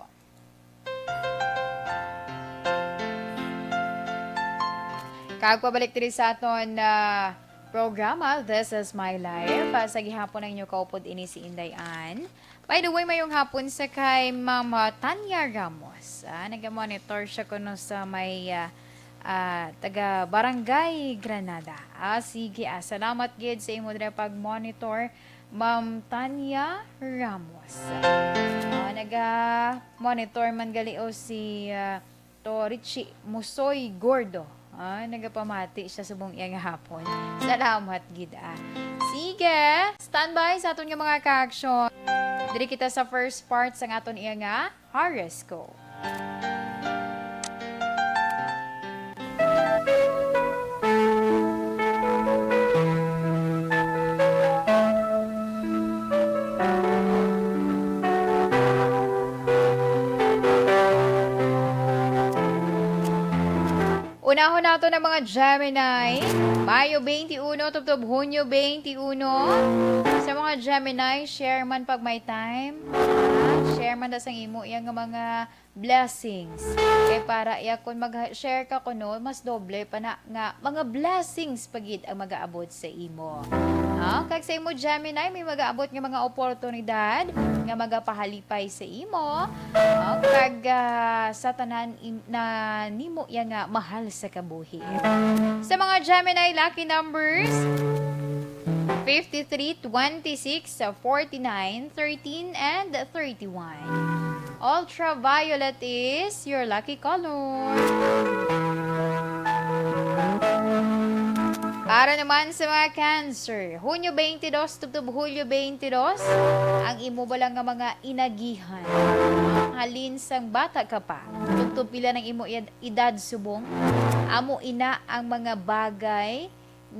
Kag pabalik diri sa aton, ah, programa, This Is My Life. Ah, sa gihapon ang inyo kaupod ini si Inday Ann. By the way, mayong hapon sa kay Ma'am, ah, Tanya Ramos. Ah, naga-monitor siya kuno sa may, ah, ah, taga Barangay Granada. Ah, sige, ah, salamat gid sa imo dira pag-monitor, Ma'am Tanya Ramos. Ah, naga-monitor man gali o si, ah, to Richie Musoy Gordo. Ah, nagapamati siya subong iya nga hapon. Salamat gid, ah. Sige, standby sa aton nga mga ka-action. Diri kita sa first part sa aton iya nga horoscope. Unahon nato ang mga Gemini, Mayo twenty-one tubtob Hunyo twenty-one. Sa mga Gemini, share man pag may time. Ah, share man da sang imo iya nga mga blessings. Kay para iya, kung mag-share ka kuno, mas doble pa na nga mga blessings pa gid ang magaabot sa imo. Ah, kag sa imo, Gemini, may magaabot nga mga oportunidad nga magapahalipay sa imo. Ah, kag, ah, sa tanan im-, na nimo iya nga mahal sa kabuhi. Sa mga Gemini lucky numbers, fifty-three, twenty-six, forty-nine, thirteen, and thirty-one. Ultraviolet is your lucky color. Para naman sa mga Cancer, Hunyo twenty-two tubtob Hulyo twenty-two, ang imo bala nga mga inagihan, halin sang bata ka pa, tubtob pila nang imo ed-, edad subong, amo ina ang mga bagay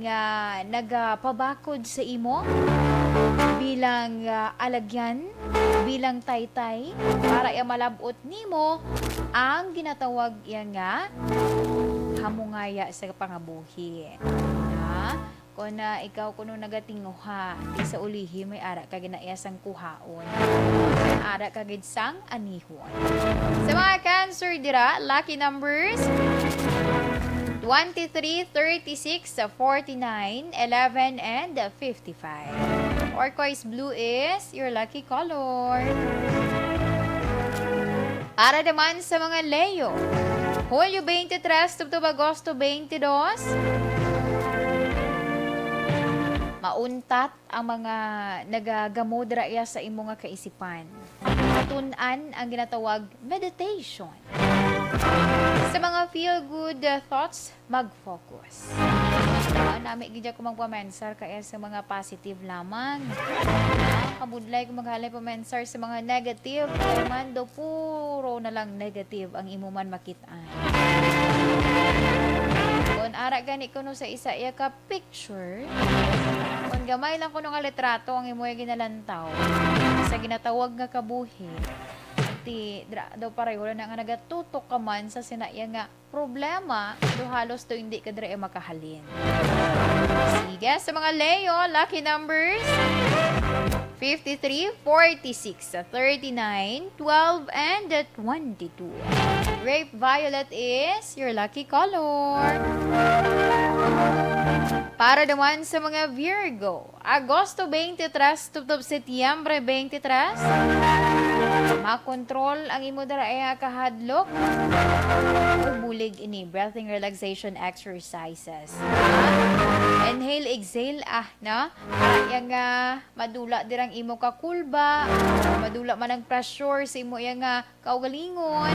nga nagapabakod sa imo bilang, ah, alagyan, bilang taytay, para iya malab-ot nimo ang ginatawag iya nga hamungaya sa pangabuhi. Ha? Kung na ikaw kuno nagatinguha, di sa ulihi may ara ka ginaiya sang kuhaon. Ara ka gid sang anihon. Sa mga Cancer dira, lucky numbers, twenty-three, thirty-six, forty-nine, eleven, and fifty-five. Turquoise blue is your lucky color. Para naman sa mga Leo, Hulyo twenty-three tubtob Agosto twenty-two, mauntat ang mga nagagamo dira iya sa imo nga kaisipan. Tun-an ang ginatawag meditation. Sa mga feel-good, uh, thoughts, mag-focus. Ah, nami gid ako magpamensar kaya sa mga positive lamang. Ah, kabudlay ko maghalay pamensar sa mga negative. Kay man do puro na lang negative ang imo man makit-an. Kon ara gani kuno sa isa iya ka picture, kon gamay lang kuno nga litrato ang imo iya ginalantaw sa ginatawag nga kabuhi, ti dra daw pareho na nga nagatutok ka man sa sina iya nga problema, do halos do hindi ka diri makahalin. Sige, sa mga Leo, lucky numbers, fifty-three, forty-six, thirty-nine, twelve, and twenty-two. Grape violet is your lucky color. Para naman sa mga Virgo, Agosto twenty-three tubtob Setyembre twenty-three, makontrol ang imo dara iya kahadlok. Ug bulig ini, breathing relaxation exercises. Inhale, exhale, ah, no? Para iya nga madula dirang imo kakulba, madula man ang pressure sa imo iya nga kaugalingon,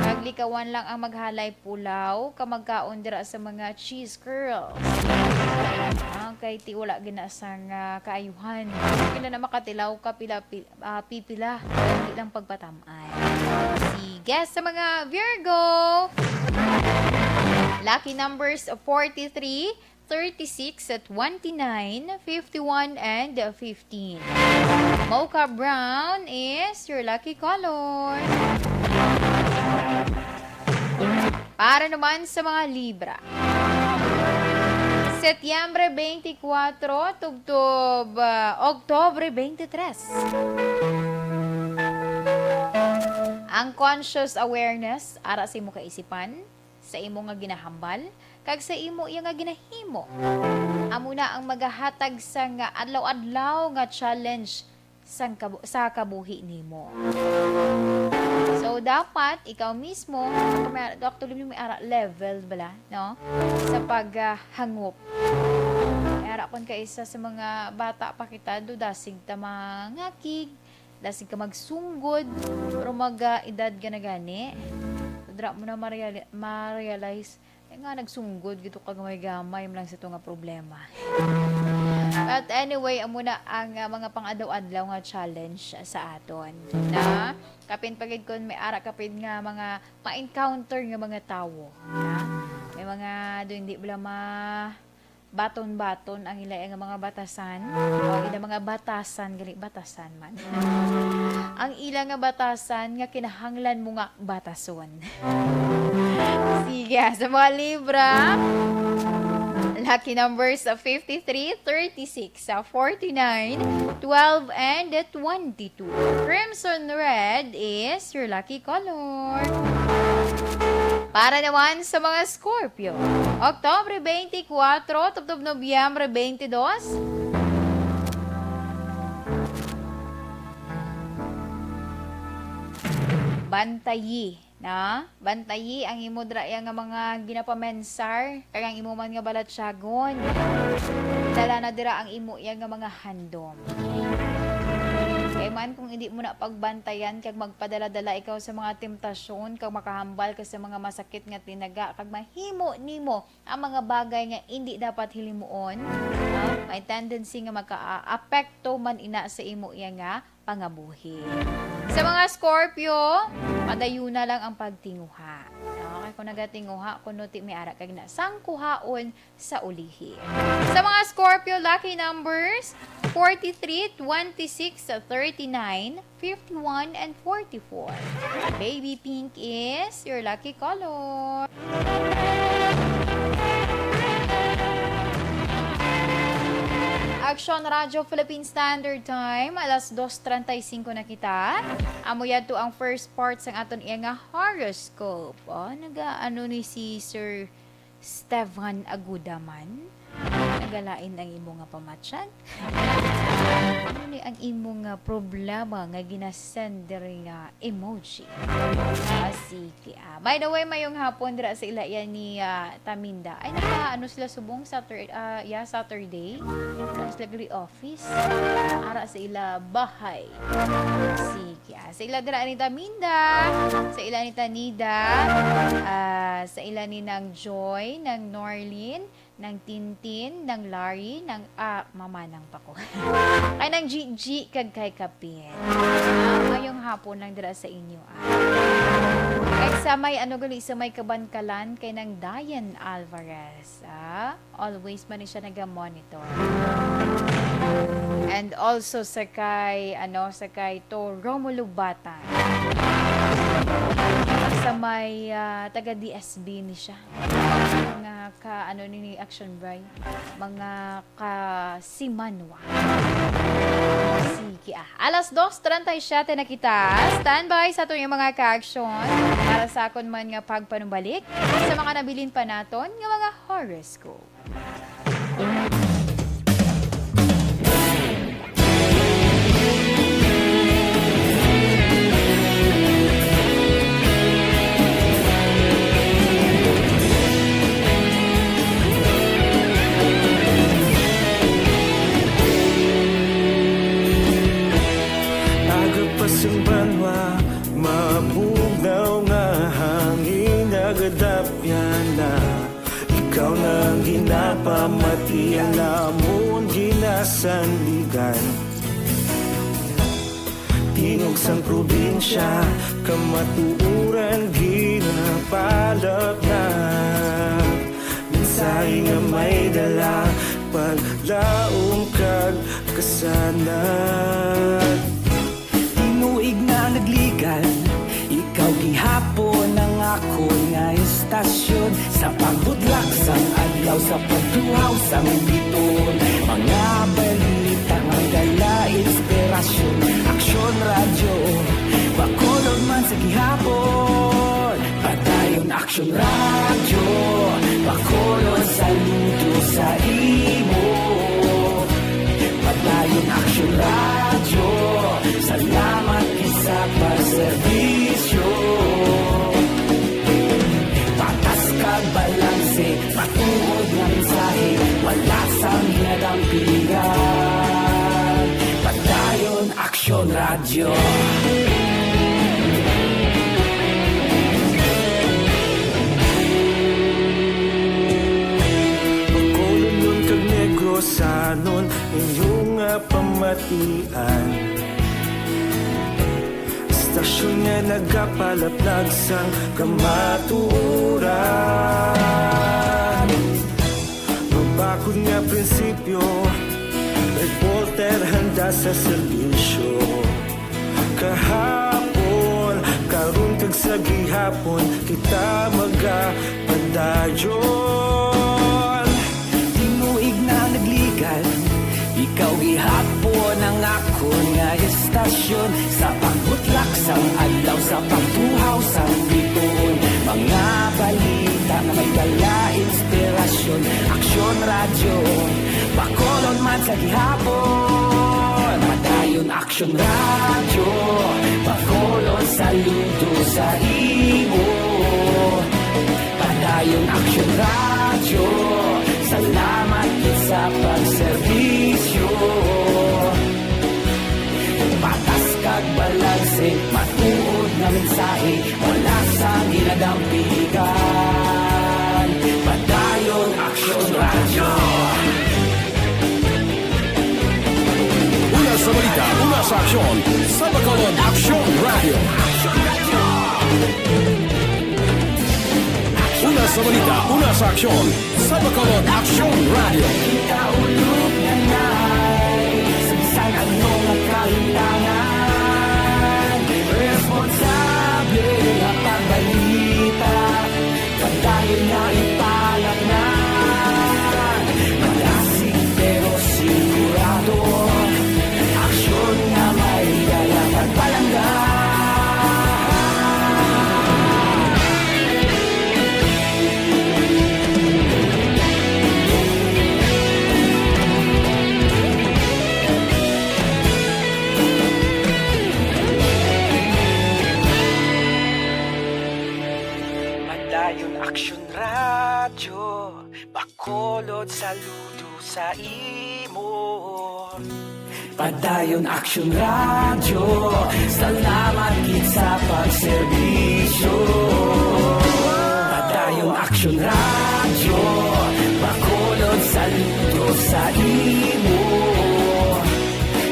kag likawan lang ang maghalay pulaw ka magkaon dira sa mga cheese curls. Ah, kay ti wala gina sang, ah, kaayuhan. Hindi na makatilaw ka pila, pi-, ah, pipila. Hindi lang pagpatam-ay. Sige, sa mga Virgo, lucky numbers forty-three, thirty-six, twenty-nine, fifty-one, and fifteen. Mocha brown is your lucky color. Para naman sa mga Libra, Setyembre twenty-four, tubtob, ah, Oktobre twenty-three. Ang conscious awareness ara sa imo kaisipan, sa imo nga ginahambal, kag sa imo iya nga ginahimo, amo na ang magahatag sang adlaw-adlaw nga challenge sang kabu-, sa kabuhi nimo. So, dapat ikaw mismo, kung may ara-, actually, may ara level bala, no? Sa paghangop. May ara kon kaisa sa mga bata pa kita, do dasig ta mangakig, dasig ka magsunggod, pero mag, ah, edad ka na gani. So, dira mo na ma-reali-, ma-realize, eh, nga nagsunggod gito ka gamay-gamay man lang sa ito nga problema. But anyway, amo na ang, ah, mga pang-adlaw-adlaw nga challenge sa aton. Na, kapin pa gid kon may ara kapin nga mga ma-encounter nga mga tawo. Na, may mga do hindi bala ma-, baton-baton ang ila nga mga batasan. O, ila mga batasan, gali batasan man. Ang ila nga batasan nga kinahanglan mo nga batason. Sige, sa mga Libra, lucky numbers of fifty-three, thirty-six, forty-nine, twelve, and twenty-two. Crimson red is your lucky color. Para naman sa mga Scorpio, Oktobre twenty-four, tubtob Nobyembre twenty-two. Bantayi, na? Bantayi ang imo dira iya nga mga ginapamensar, kag ang imo man nga balatyagon. Dala na dira ang imo iya nga mga handom. Kay man kung hindi mo na pagbantayan kag magpadala-dala ikaw sa mga temptasyon kag makahambal ka sa mga masakit nga tinaga kag mahimo nimo ang mga bagay nga indi dapat hilimuon, ah, may tendency nga makaapekto man ina sa imo iya nga pangabuhi. Sa mga Scorpio, padayuna lang ang pagtinguha. Okay, kung nagatinguha, kuno ti may ara kag nasangkuhaon sa ulihi. Sa mga Scorpio, lucky numbers, forty-three, twenty-six, thirty-nine, fifty-one, and forty-four. Baby pink is your lucky color. Action Radio Philippine Standard Time, alas dos treinta y cinco na kita. Amo yadto ang first part sang aton iya nga horoscope. Oh, naga-, ano ni si Sir Stefan Aguda man? Nagalain ang imo nga pamatyan? Ano ni ang imo nga problema nga ginasend diri nga emoji? Ah, sige, ah. By the way, mayong hapon dira sa ila yan ni, ah, Taminda. Ay, naka, ano sila subong? Satur-, ah, yeah, Saturday. Ano sila gali office? Ara sa ila bahay. Sige, ah. Sa ila dira ni Taminda, sa ila ni Tanida, ah, sa ila ni Nang Joy, Nang Norlin, Nang Tintin, Nang Larry, Nang, ah, mamanang pa ko. Kay Nang Gigi kag kay Kapin. Ah, mayong hapon lang dira sa inyo, ah. Kay sa may, ano gali, sa may Kabankalan, kay Nang Diane Alvarez, ah. Always man ni siya naga-monitor. And also sa kay, ano, sa kay To Romulo Batan. Sa may, ah, taga D S B ni siya. Mga ka, ano ni, ni Action Bry, mga ka Simanwa. Sige, ah. Alas dos treinta y siete na kita. Standby sa aton yung mga ka-action para sa akon man nga pagpanumbalik sa mga nabilin pa naton nga mga horoscope. Aga pa sang banwa, mabugnaw nga hangin nagadapyan na. Ikaw na ang ginapamati, ang amon ginasandigan. Tingog sang probinsya, kamatuoran ginapalapnap. Minsan Ay nga may dala, paglaom kag kasanag. Tinuig na nagligan, ikaw gihapon ang akon nga istasyon. Sa pagbudlak sang adlaw, sa pagduhaw sang biton, mga balita may dala inspirasyon. Aksyon Radyo, Bacolod man sa gihapon. Padayon Aksyon Radyo, Bacolod, saludo sa imo. Padayon Aksyon Radyo, salamat gid sa pagserbisyo. Patas kag balanse, matuod nga mensahe, wala sang ginadampigan. Padayon Aksyon Radyo. Bacolodnon kag Negrosanon, inyo nga pamatian. Istasyon nga nagapalaplag sang kamatuoran. Mabakod nga prinsipyo, reporter handa sa serbisyo. Kahapon, karon kag sa gihapon, kita magapadayon. Tinuig na nagligan, ikaw gihapon ang akon nga istasyon. Sa pagbutlak sang adlaw, sa pagbuhaw sang bituon, mga balita nga may dala inspirasyon. Aksyon Radyo, Bacolod man sa gihapon. Padayon Aksyon Radyo, Bacolod, saludo sa imo. Padayon Aksyon Radyo, salamat gid sa pagserbisyo. Patas kag balanse, matuod nga mensahe, wala sang ginadampigan. Padayon Aksyon Radyo. Una sa balita, una sa aksyon, sa Bacolod Aksyon Radyo. Una sa balita, una sa aksyon, sa Bacolod Aksyon Radyo. Kaulog na na'y sa bisan ano nga kahitangan, responsable nga pagbalita. Padayon na ipalatnan, malasig pero sigurado. Aksyon nga may dala pagpalangga. Padayon Aksyon Radyo, Bacolod, saludo sa imo. Padayon Aksyon Radyo, salamat gid sa pagserbisyo. Padayon Aksyon Radyo, Bacolod, saludo sa imo.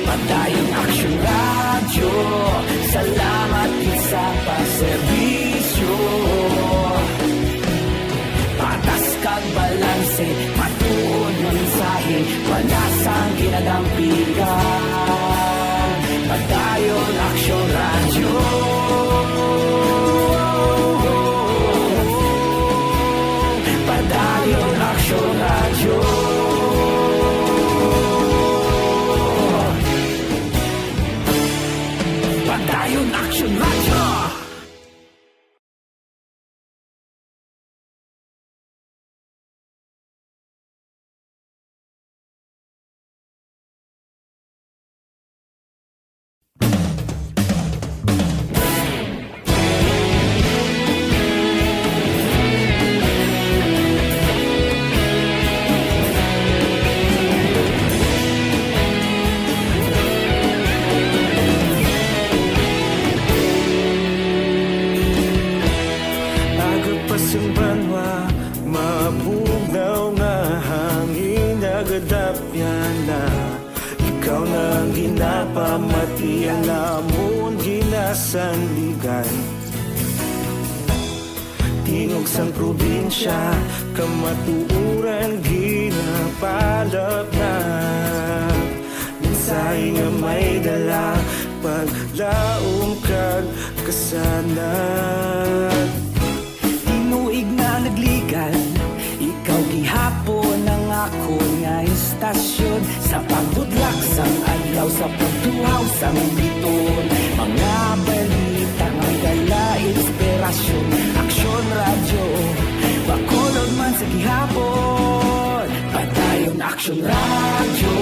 Padayon Aksyon Radyo, salamat gid sa pagserbisyo. Patas kag balanse, matuod nga mensahe, wala sang ginadampigan. Padayon Aksyon Radyo. Padayon Aksyon Radyo. Padayon Aksyon Radyo. Aga pa sing banwa, mabugnaw nga hangin, nagadapyan na. Ikaw na ang ginapamati, ang amon ginasandigan. Di Tingog sang probinsya, kamatuoran ginapalapnag. Mensahe nga may dala, paglaom kag kasanag. Tinuig na nagligan, ikaw gihapon ang akon nga istasyon. Sa pagbudlak sang adlaw, sa pagtuhaw sang biton, mga balita may dala inspirasyon. Aksyon Radyo, Bacolod man sa gihapon. Padayon Aksyon Radyo,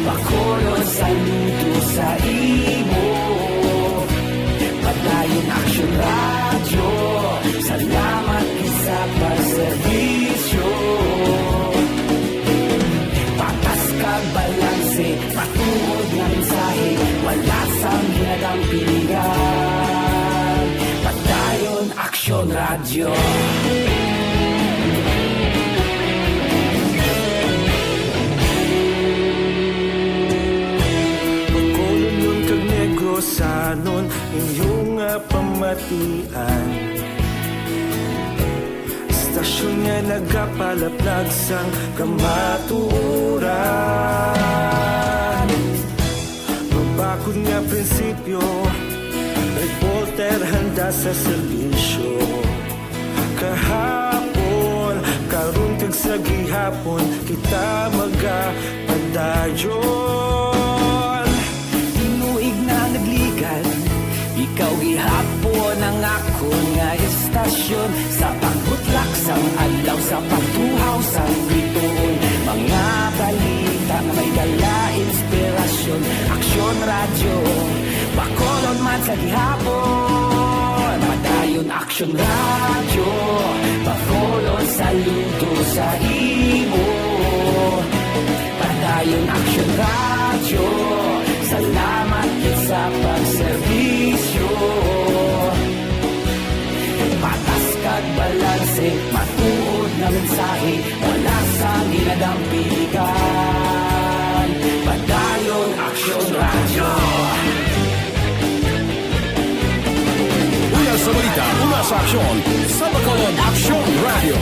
Bacolod, saludo sa imo. Padayon Aksyon Radyo, salamat gid sa pagserbisyo. Patas kag balanse, matuod nga mensahe, wala sang ginadampigan. Padayon Aksyon Radyo. Bacolodnon kag Negrosanon, inyo nga pamatian. Istasyon nga nagapalaplag sang kamatuoran. Mabakod nga prinsipyo, reporter handa sa serbisyo. Kahapon, karon kag sa gihapon, kita magapadayon. Tinuig na nagligan, ikaw gihapon ang akon nga istasyon. Sa pagbutlak sang adlaw, sa pagtuhaw sang bituon, mga balita nga may dala inspirasyon. Aksyon Radyo, Bacolod man sa gihapon. Padayon Aksyon Radyo, Bacolod, saludo sa imo. Padayon Aksyon Radyo, salamat gid sa pagserbisyo. Patas kag balanse, matuod nga mensahe, wala sang ginadampigan. Padayon Aksyon Radyo. Una sa balita, una sa aksyon, sa Bacolod Aksyon Radyo.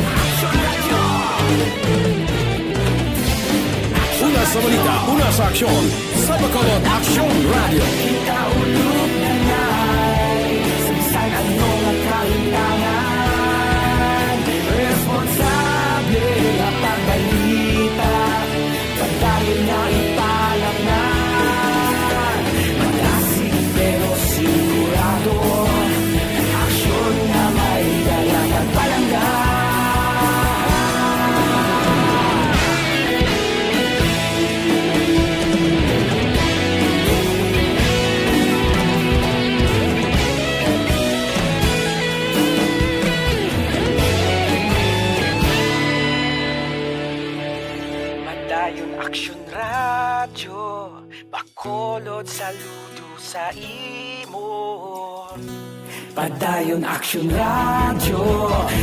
Una sa balita, una sa aksyon, sa Bacolod Aksyon Radyo. Kita ulog na ngay, sa bisan ano nga kahitangan, responsable nga pagbalita. Padayon nga ipalapngan, malasig pero sigurado. Aksyon nga may dala kag palangga. Padayon Aksyon Radyo, Bacolod, saludo sa imo. Padayon Aksyon Radyo,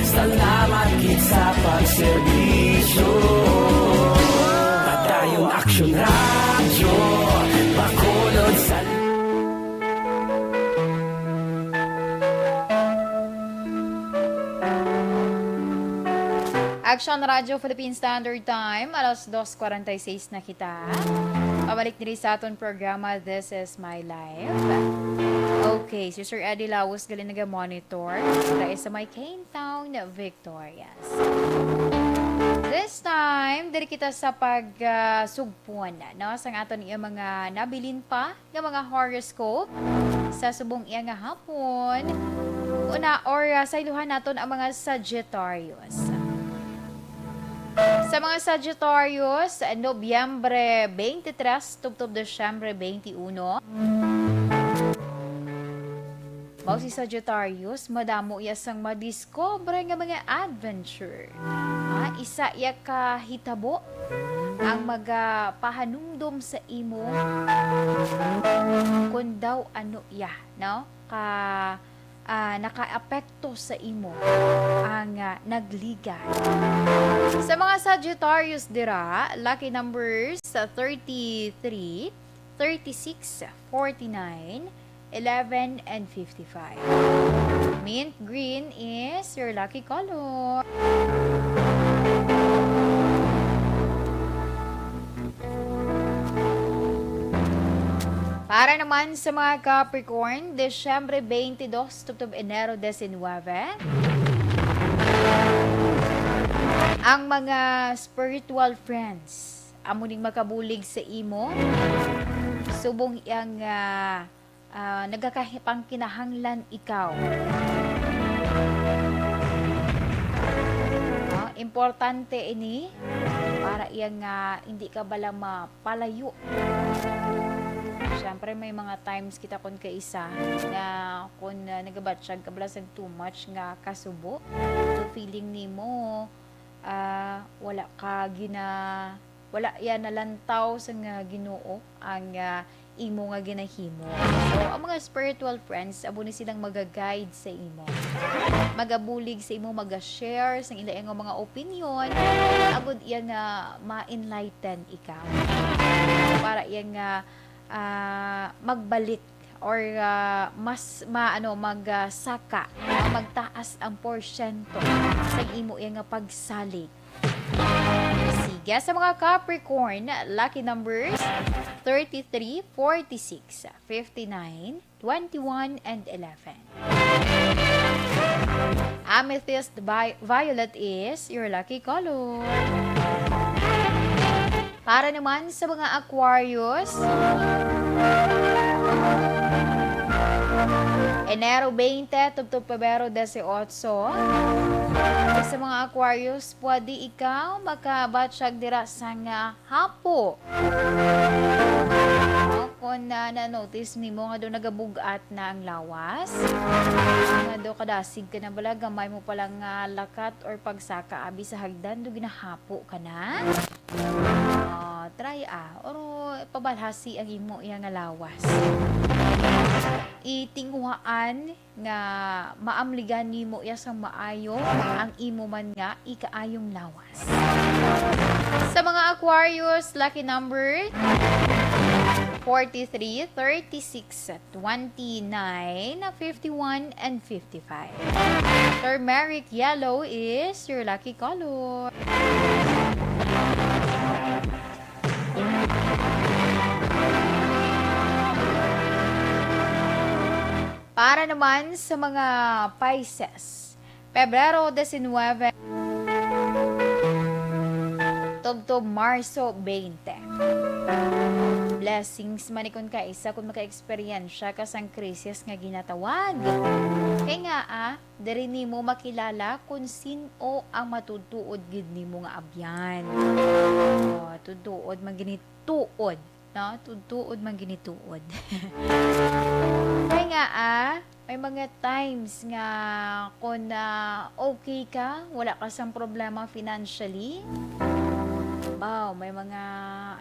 salamat gid sa pagserbisyo. Padayon Aksyon Radyo, Bacolod, saludo. Aksyon Radyo Philippine Standard Time, alas dos cuarenta y seis na kita. Pabalik diri sa aton programa, This Is My Life. Okay, si Sir Eddie Laos gali naga-monitor. Tayo sa may Cane Town, Victorias. This time, diri kita sa pag, ah, sugpon, no, sang aton iya mga nabilin pa nga mga horoscope sa subong iya nga hapon. Una, or, ah, sayluhan naton ang mga Sagittarius. Sa mga Sagittarius, Nobyembre twenty-three tubtob Disyembre twenty-one. Mao si Sagittarius, madamo iya sang madiscover nga mga adventure. Ah, isa iya ka hitabo ang magapahanumdom sa imo kon daw ano iya, no? Ka, ah, nakaapekto sa imo ang, ah, nagligan. Sa mga Sagittarius dira, lucky numbers, ah, thirty-three, thirty-six, forty-nine, eleven, and fifty-five. Mint green is your lucky color. Para naman sa mga Capricorn, Disyembre twenty-two tubtob Enero diecinuebe, ang mga spiritual friends amo ning makabulig sa imo subong iyang, ah, ah, nagakapangkinahanglan ikaw. Ah, importante ini para iya nga hindi ka bala mapalayo. Siyempre, may mga times kita kun kaisa nga kun, ah, nagabatyag ka bala sang too much nga kasubo, so feeling nimo, ah, wala ka gina-, wala ya nalantaw sang, ah, Ginoo ang, ah, imo nga ginahimo. So, ang mga spiritual friends, amo ni silang maga-guide sa imo. Magabulig sa imo, maga-share sang ila nga mga opinion, agud iya nga ma-enlighten ikaw. Para iya nga, ah, magbalik or, ah, mas ma-, ano, mag, ah, saka, ah, magtaas ang porsyento sa imo iya nga pagsalig. Sige, sa mga Capricorn, lucky numbers thirty-three, forty-six, fifty-nine, twenty-one, and eleven. Amethyst vi-, violet is your lucky color. Para naman sa mga Aquarius, Enero twenty tubtob Pebrero dieciocho. Sa mga Aquarius, pwede ikaw makabatyag dira sang hapo. O, kung na, na-notice nimo nga daw nagabug-at na ang lawas, nga daw kadasig ka na bala, gamay mo pa lang nga lakat or pagsaka abi sa hagdan, daw ginahapo ka na. O, try, ah. Or pabalhasi ang imo iya nga lawas. Itinguhaan nga maamligan nimo iya sang maayo ang imo man nga ikaayong lawas. Sa mga Aquarius, lucky number forty-three, thirty-six, twenty-nine, fifty-one, and fifty-five. Turmeric yellow is your lucky color. Para naman sa mga Pisces, Pebrero diecinuebe tubtob Marso twenty. Blessings man ni kun kaisa kun maka-eksperyensya ka sang krisis nga ginatawag. Kay nga, ah, diri nimo makilala kon sin-o ang matutuod gid nimo nga abyan. O, tutuod man gini tuod, no? Tutuod man gini tuod. Kay nga, ah, may mga times nga kon, ah, okay ka, wala ka sang problema financially, baw, may mga,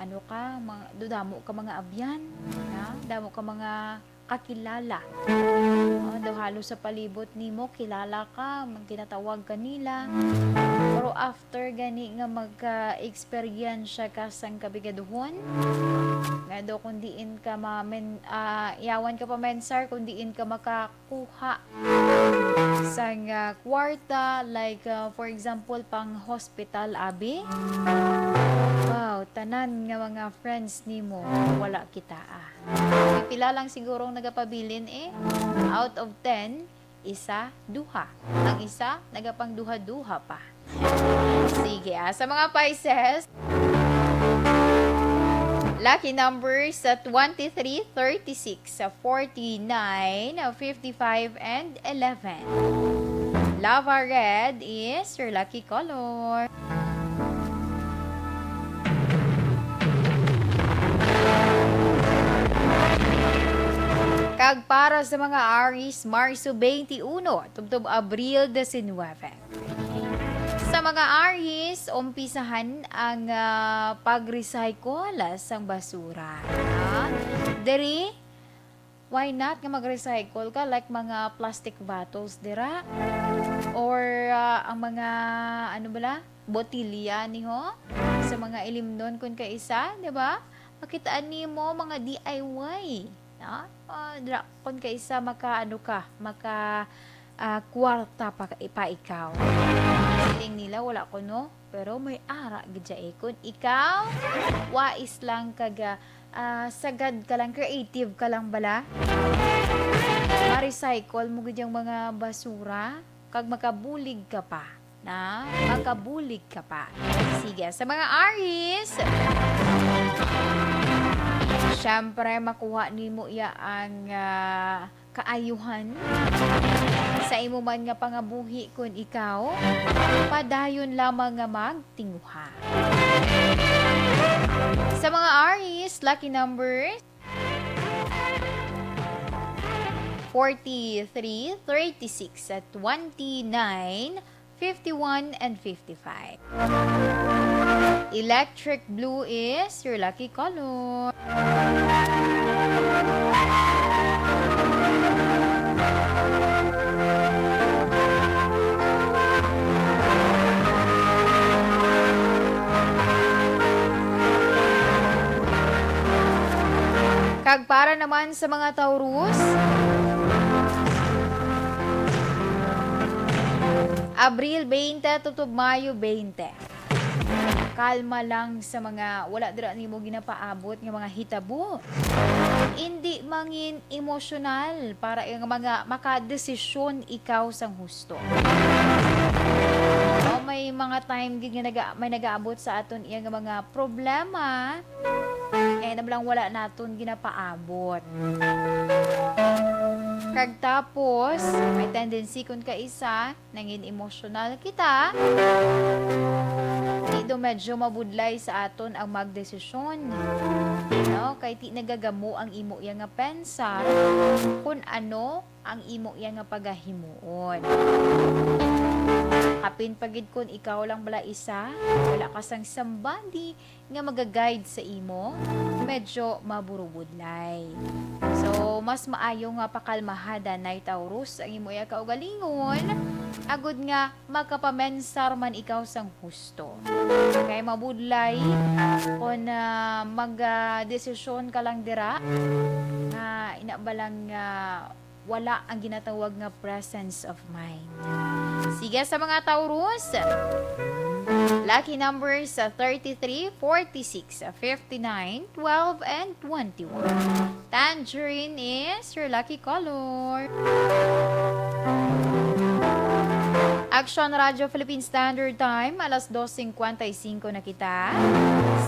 ano ka, mga, damo ka mga abyan, na? Damo ka mga kakilala. O, daw halos sa palibot nimo, kilala ka, mag-, ginatawag ka nila. Pero after gani nga magka-eksperyensya ka sang kabigaduhon, nga daw kung diin ka ma-, men-, ah, yawan ka pa mensar, kung diin ka makakuha sang, ah, kwarta, like, ah, for example, pang hospital, abi? Wow, tanan nga mga friends nimo, wala kita, ah. Pipila lang siguro ang nagapabilin, eh. Out of ten, isa, duha. Ang isa, nagapangduha-duha pa. Sige, ah. Sa mga Pisces, lucky numbers sa twenty-three, thirty-six, sa forty-nine, fifty-five, and eleven. Lava red is your lucky color. Kag para sa mga Aries, Marso twenty-uno tubtob Abril diecinuebe. Sa mga Aries, umpisahan ang, ah, pag-recycle sang basura. Ah, diri, why not nga mag-recycle ka, like, mga plastic bottles dira, or, ah, ang mga, ano bala, botilya niho sa mga ilimnon kun kaisa, di ba? Makitaan nimo mga D I Y. Na? Ah, dra-, kung kaisa maka, ano ka, maka, ah, kwarta pa, pa ikaw. Siling nila, wala ko, no? Pero may ara gid siya eh. Kung ikaw, wais lang kag, ah, sagad ka lang, creative ka lang bala. Ma-recycle mo gid yung mga basura, kag makabulig ka pa. Na, makabulig ka pa. Sige, sa mga Aries, syempre, makuha nimo iya ang, ah, kaayuhan sa imo man nga pangabuhi kun ikaw padayon lamang nga magtinguha. Sa mga Aries, lucky numbers forty-three, thirty-six, at twenty-nine, fifty-one, and fifty-five. Electric blue is your lucky color. Kag para naman sa mga Taurus, Abril twenty to, to Mayo twenty. Kalma lang sa mga wala dira nimo ginapaabot nga mga hitabo. Indi mangin emosyonal para nga mga makadesisyon ikaw sang husto. O, may mga time gid nga naga-, may nagaabot sa aton iya nga mga problema. Eh, na lang wala naton ginapaabot. Kag tapos, may tendency kun kaisa, nangin emosyonal kita, di do medyo mabudlay sa aton ang magdesisyon. No? Kay ti nagagamo ang imo iya nga pensar kun ano ang imo iya nga pagahimuon. Apin pa gid kun ikaw lang bala isa, wala ka sang somebody nga maga-guide sa imo, medyo maburubudlay. So, mas maayo nga pakalmaha danay, Taurus, ang imo iya kaugalingon, agud nga makapamensar man ikaw sang husto. Kay mabudlay kon, ah, mag, ah, desisyon ka lang dira nga ina ba lang nga wala ang ginatawag nga presence of mind. Sige, sa mga Taurus, lucky numbers, ah, thirty-three, forty-six, ah, fifty-nine, twelve, and twenty-one. Tangerine is your lucky color. Action Radio Philippine Standard Time, alas dos cincuenta y cinco na kita.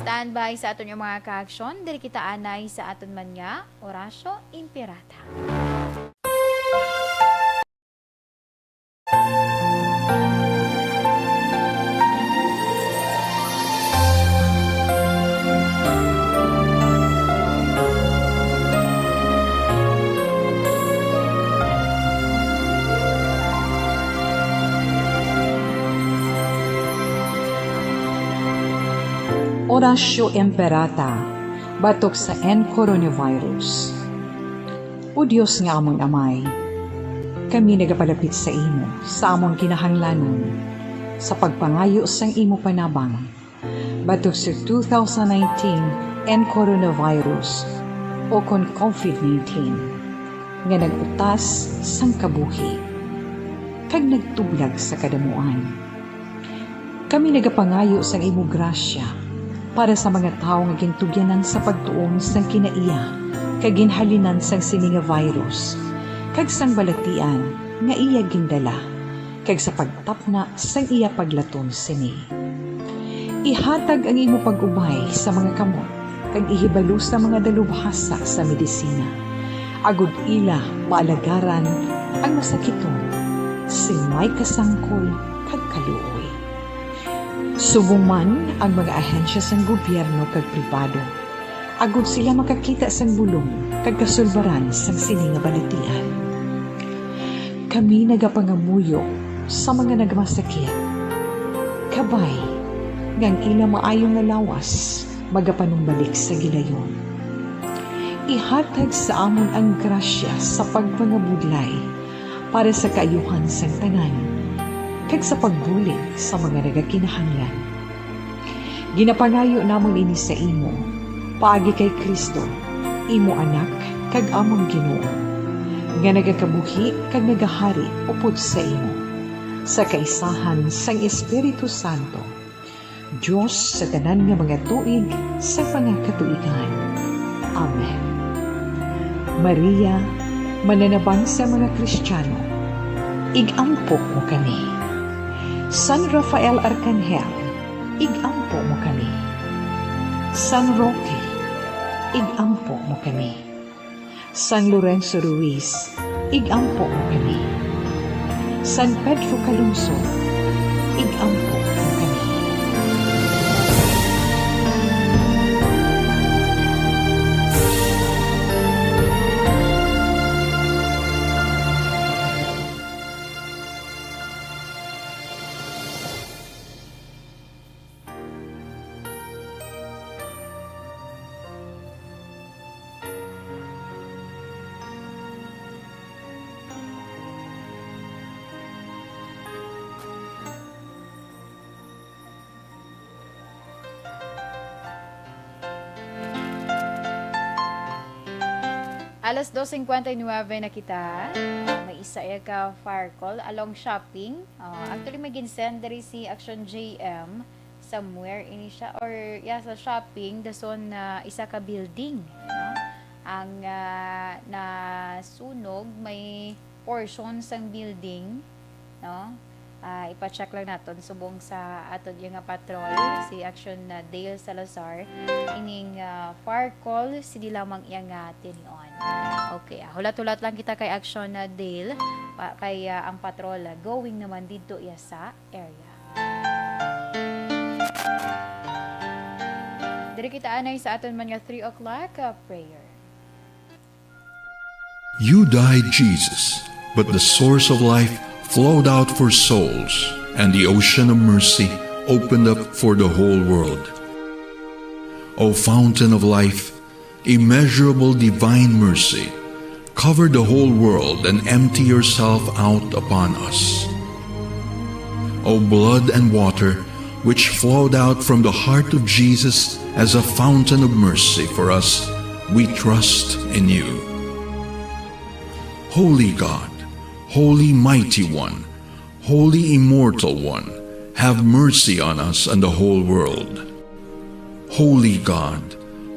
Standby sa aton yung mga ka-action. Diri kita anay sa aton man nga Orasyo Imperata. Orasyo Imperata, batok sa N coronavirus. O Dios nga amon Amay, kami nagapalapit sa imo sa amon kinahanglanon sa pagpangayo sang imo panabang batok sa two thousand nineteen N coronavirus, o kon COVID nineteen, nga nag-utas sang kabuhi kag nagtublag sa kadamuan. Kami nagapangayo sang imo grasya para sa mga tawo nga gintugyanan sa pagtuon sang kinaiya kag ginhalinan sang sini nga virus, kag sang balatian nga iya gindala, kag sa pagtapna sang iya paglaton sini. Ihatag ang imo pag-ubay sa mga kamot kag ihibalo sa mga dalubhasa sa medisina, agud ila maalagaran ang masakiton sing may kasangkol kag kaluoy. Subong man ang mga ahensya sang gobyerno kag pribado, agud sila makakita sang bulong kag kasulbaran sang sini nga balatian. Kami nagapangamuyo sa mga nagmasakit, kabay nga ang ila maayo nga lawas magapanumbalik sa gilayon. Ihatag sa amon ang grasya sa pagpangabudlay para sa kaayuhan sang tanan, kag sa pagbulig sa mga nagakinahanglan. Ginapangayo namon ini sa imo, paagi kay Cristo, imo Anak, kag amon Ginoo, nga nagakabuhi kag nagahari upod sa imo, sa kaisahan sang Espiritu Santo, Dios sa tanan nga mga tuig sa mga katuigan. Amen. Maria, mananabang sa mga Kristiano, ig-ampo mo kami. San Rafael Arkanghel, ig-ampo mo kami. San Roque, ig-ampo mo kami. San Lorenzo Ruiz, ig-ampo mo kami. San Pedro Calungsod, ig-ampo mo kami. Alas dos cincuenta y nueve na kita. Ah, may isa ya ka fire call along shopping. Ah, actually, may ginsend diri si Action J M. Somewhere ini siya, or, yeah, sa shopping, dason na isa ka building, no? Ang, ah, nasunog, may portion sang building, no? Ah, ipa-check lang naton subong sa aton ya nga patrol, si Action na Dale Salazar. Ining, ah, fire call, sini lamang iya nga tinion. Okay, ah, hulat-hulat lang kita kay Action na Dale, pa, kay, ah, ang patrol, ah, going naman didto iya sa area. Diri kita anay sa aton man nga three o'clock, ah, prayer. You died, Jesus, but the source of life flowed out for souls, and the ocean of mercy opened up for the whole world. O fountain of life, immeasurable divine mercy, cover the whole world and empty yourself out upon us. O blood and water, which flowed out from the heart of Jesus as a fountain of mercy for us, we trust in you. Holy God, Holy Mighty One, Holy Immortal One, have mercy on us and the whole world. Holy God,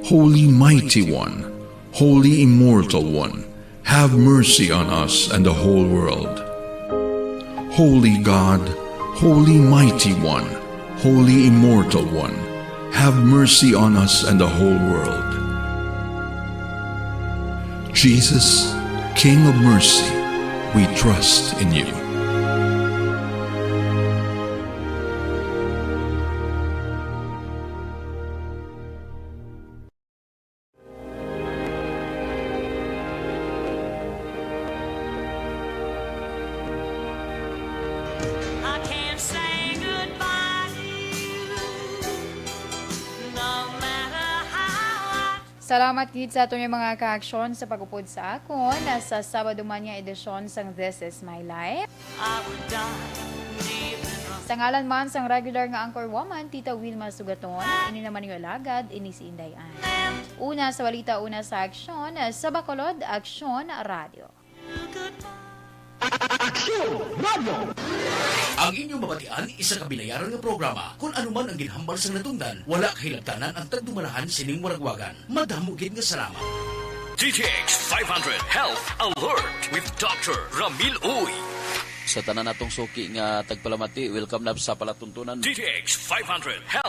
Holy Mighty One, Holy Immortal One, have mercy on us and the whole world. Holy God, Holy Mighty One, Holy Immortal One, have mercy on us and the whole world. Jesus, King of mercy, we trust in you. I can't say goodbye to you, no matter how I Salamat gid sa aton nga mga kaaksyon sa pag-upod sa akon sa Sabado man nga edisyon sang This Is My Life. I would die leaving. Sa ngalan man sang regular nga anchor woman, Tita Wilma Sugaton, ini naman yung alagad, ini si Inday Ann. Una sa balita, una sa aksyon, sa Bacolod Aksyon Radio. Aksyon Radio. Ang inyong mabatian, isa ka binayaran nga programa. Kung ano man ang ginhambal sang natungdan, wala kahilabtanan ang tagdumalahan sining waragwagan. Madamo gid nga salamat. D T X five hundred Health Alert with Doctor Ramil Uy. Sa tanan natong suki nga tagpalamati, welcome na sa palatuntunan. D T X five hundred Health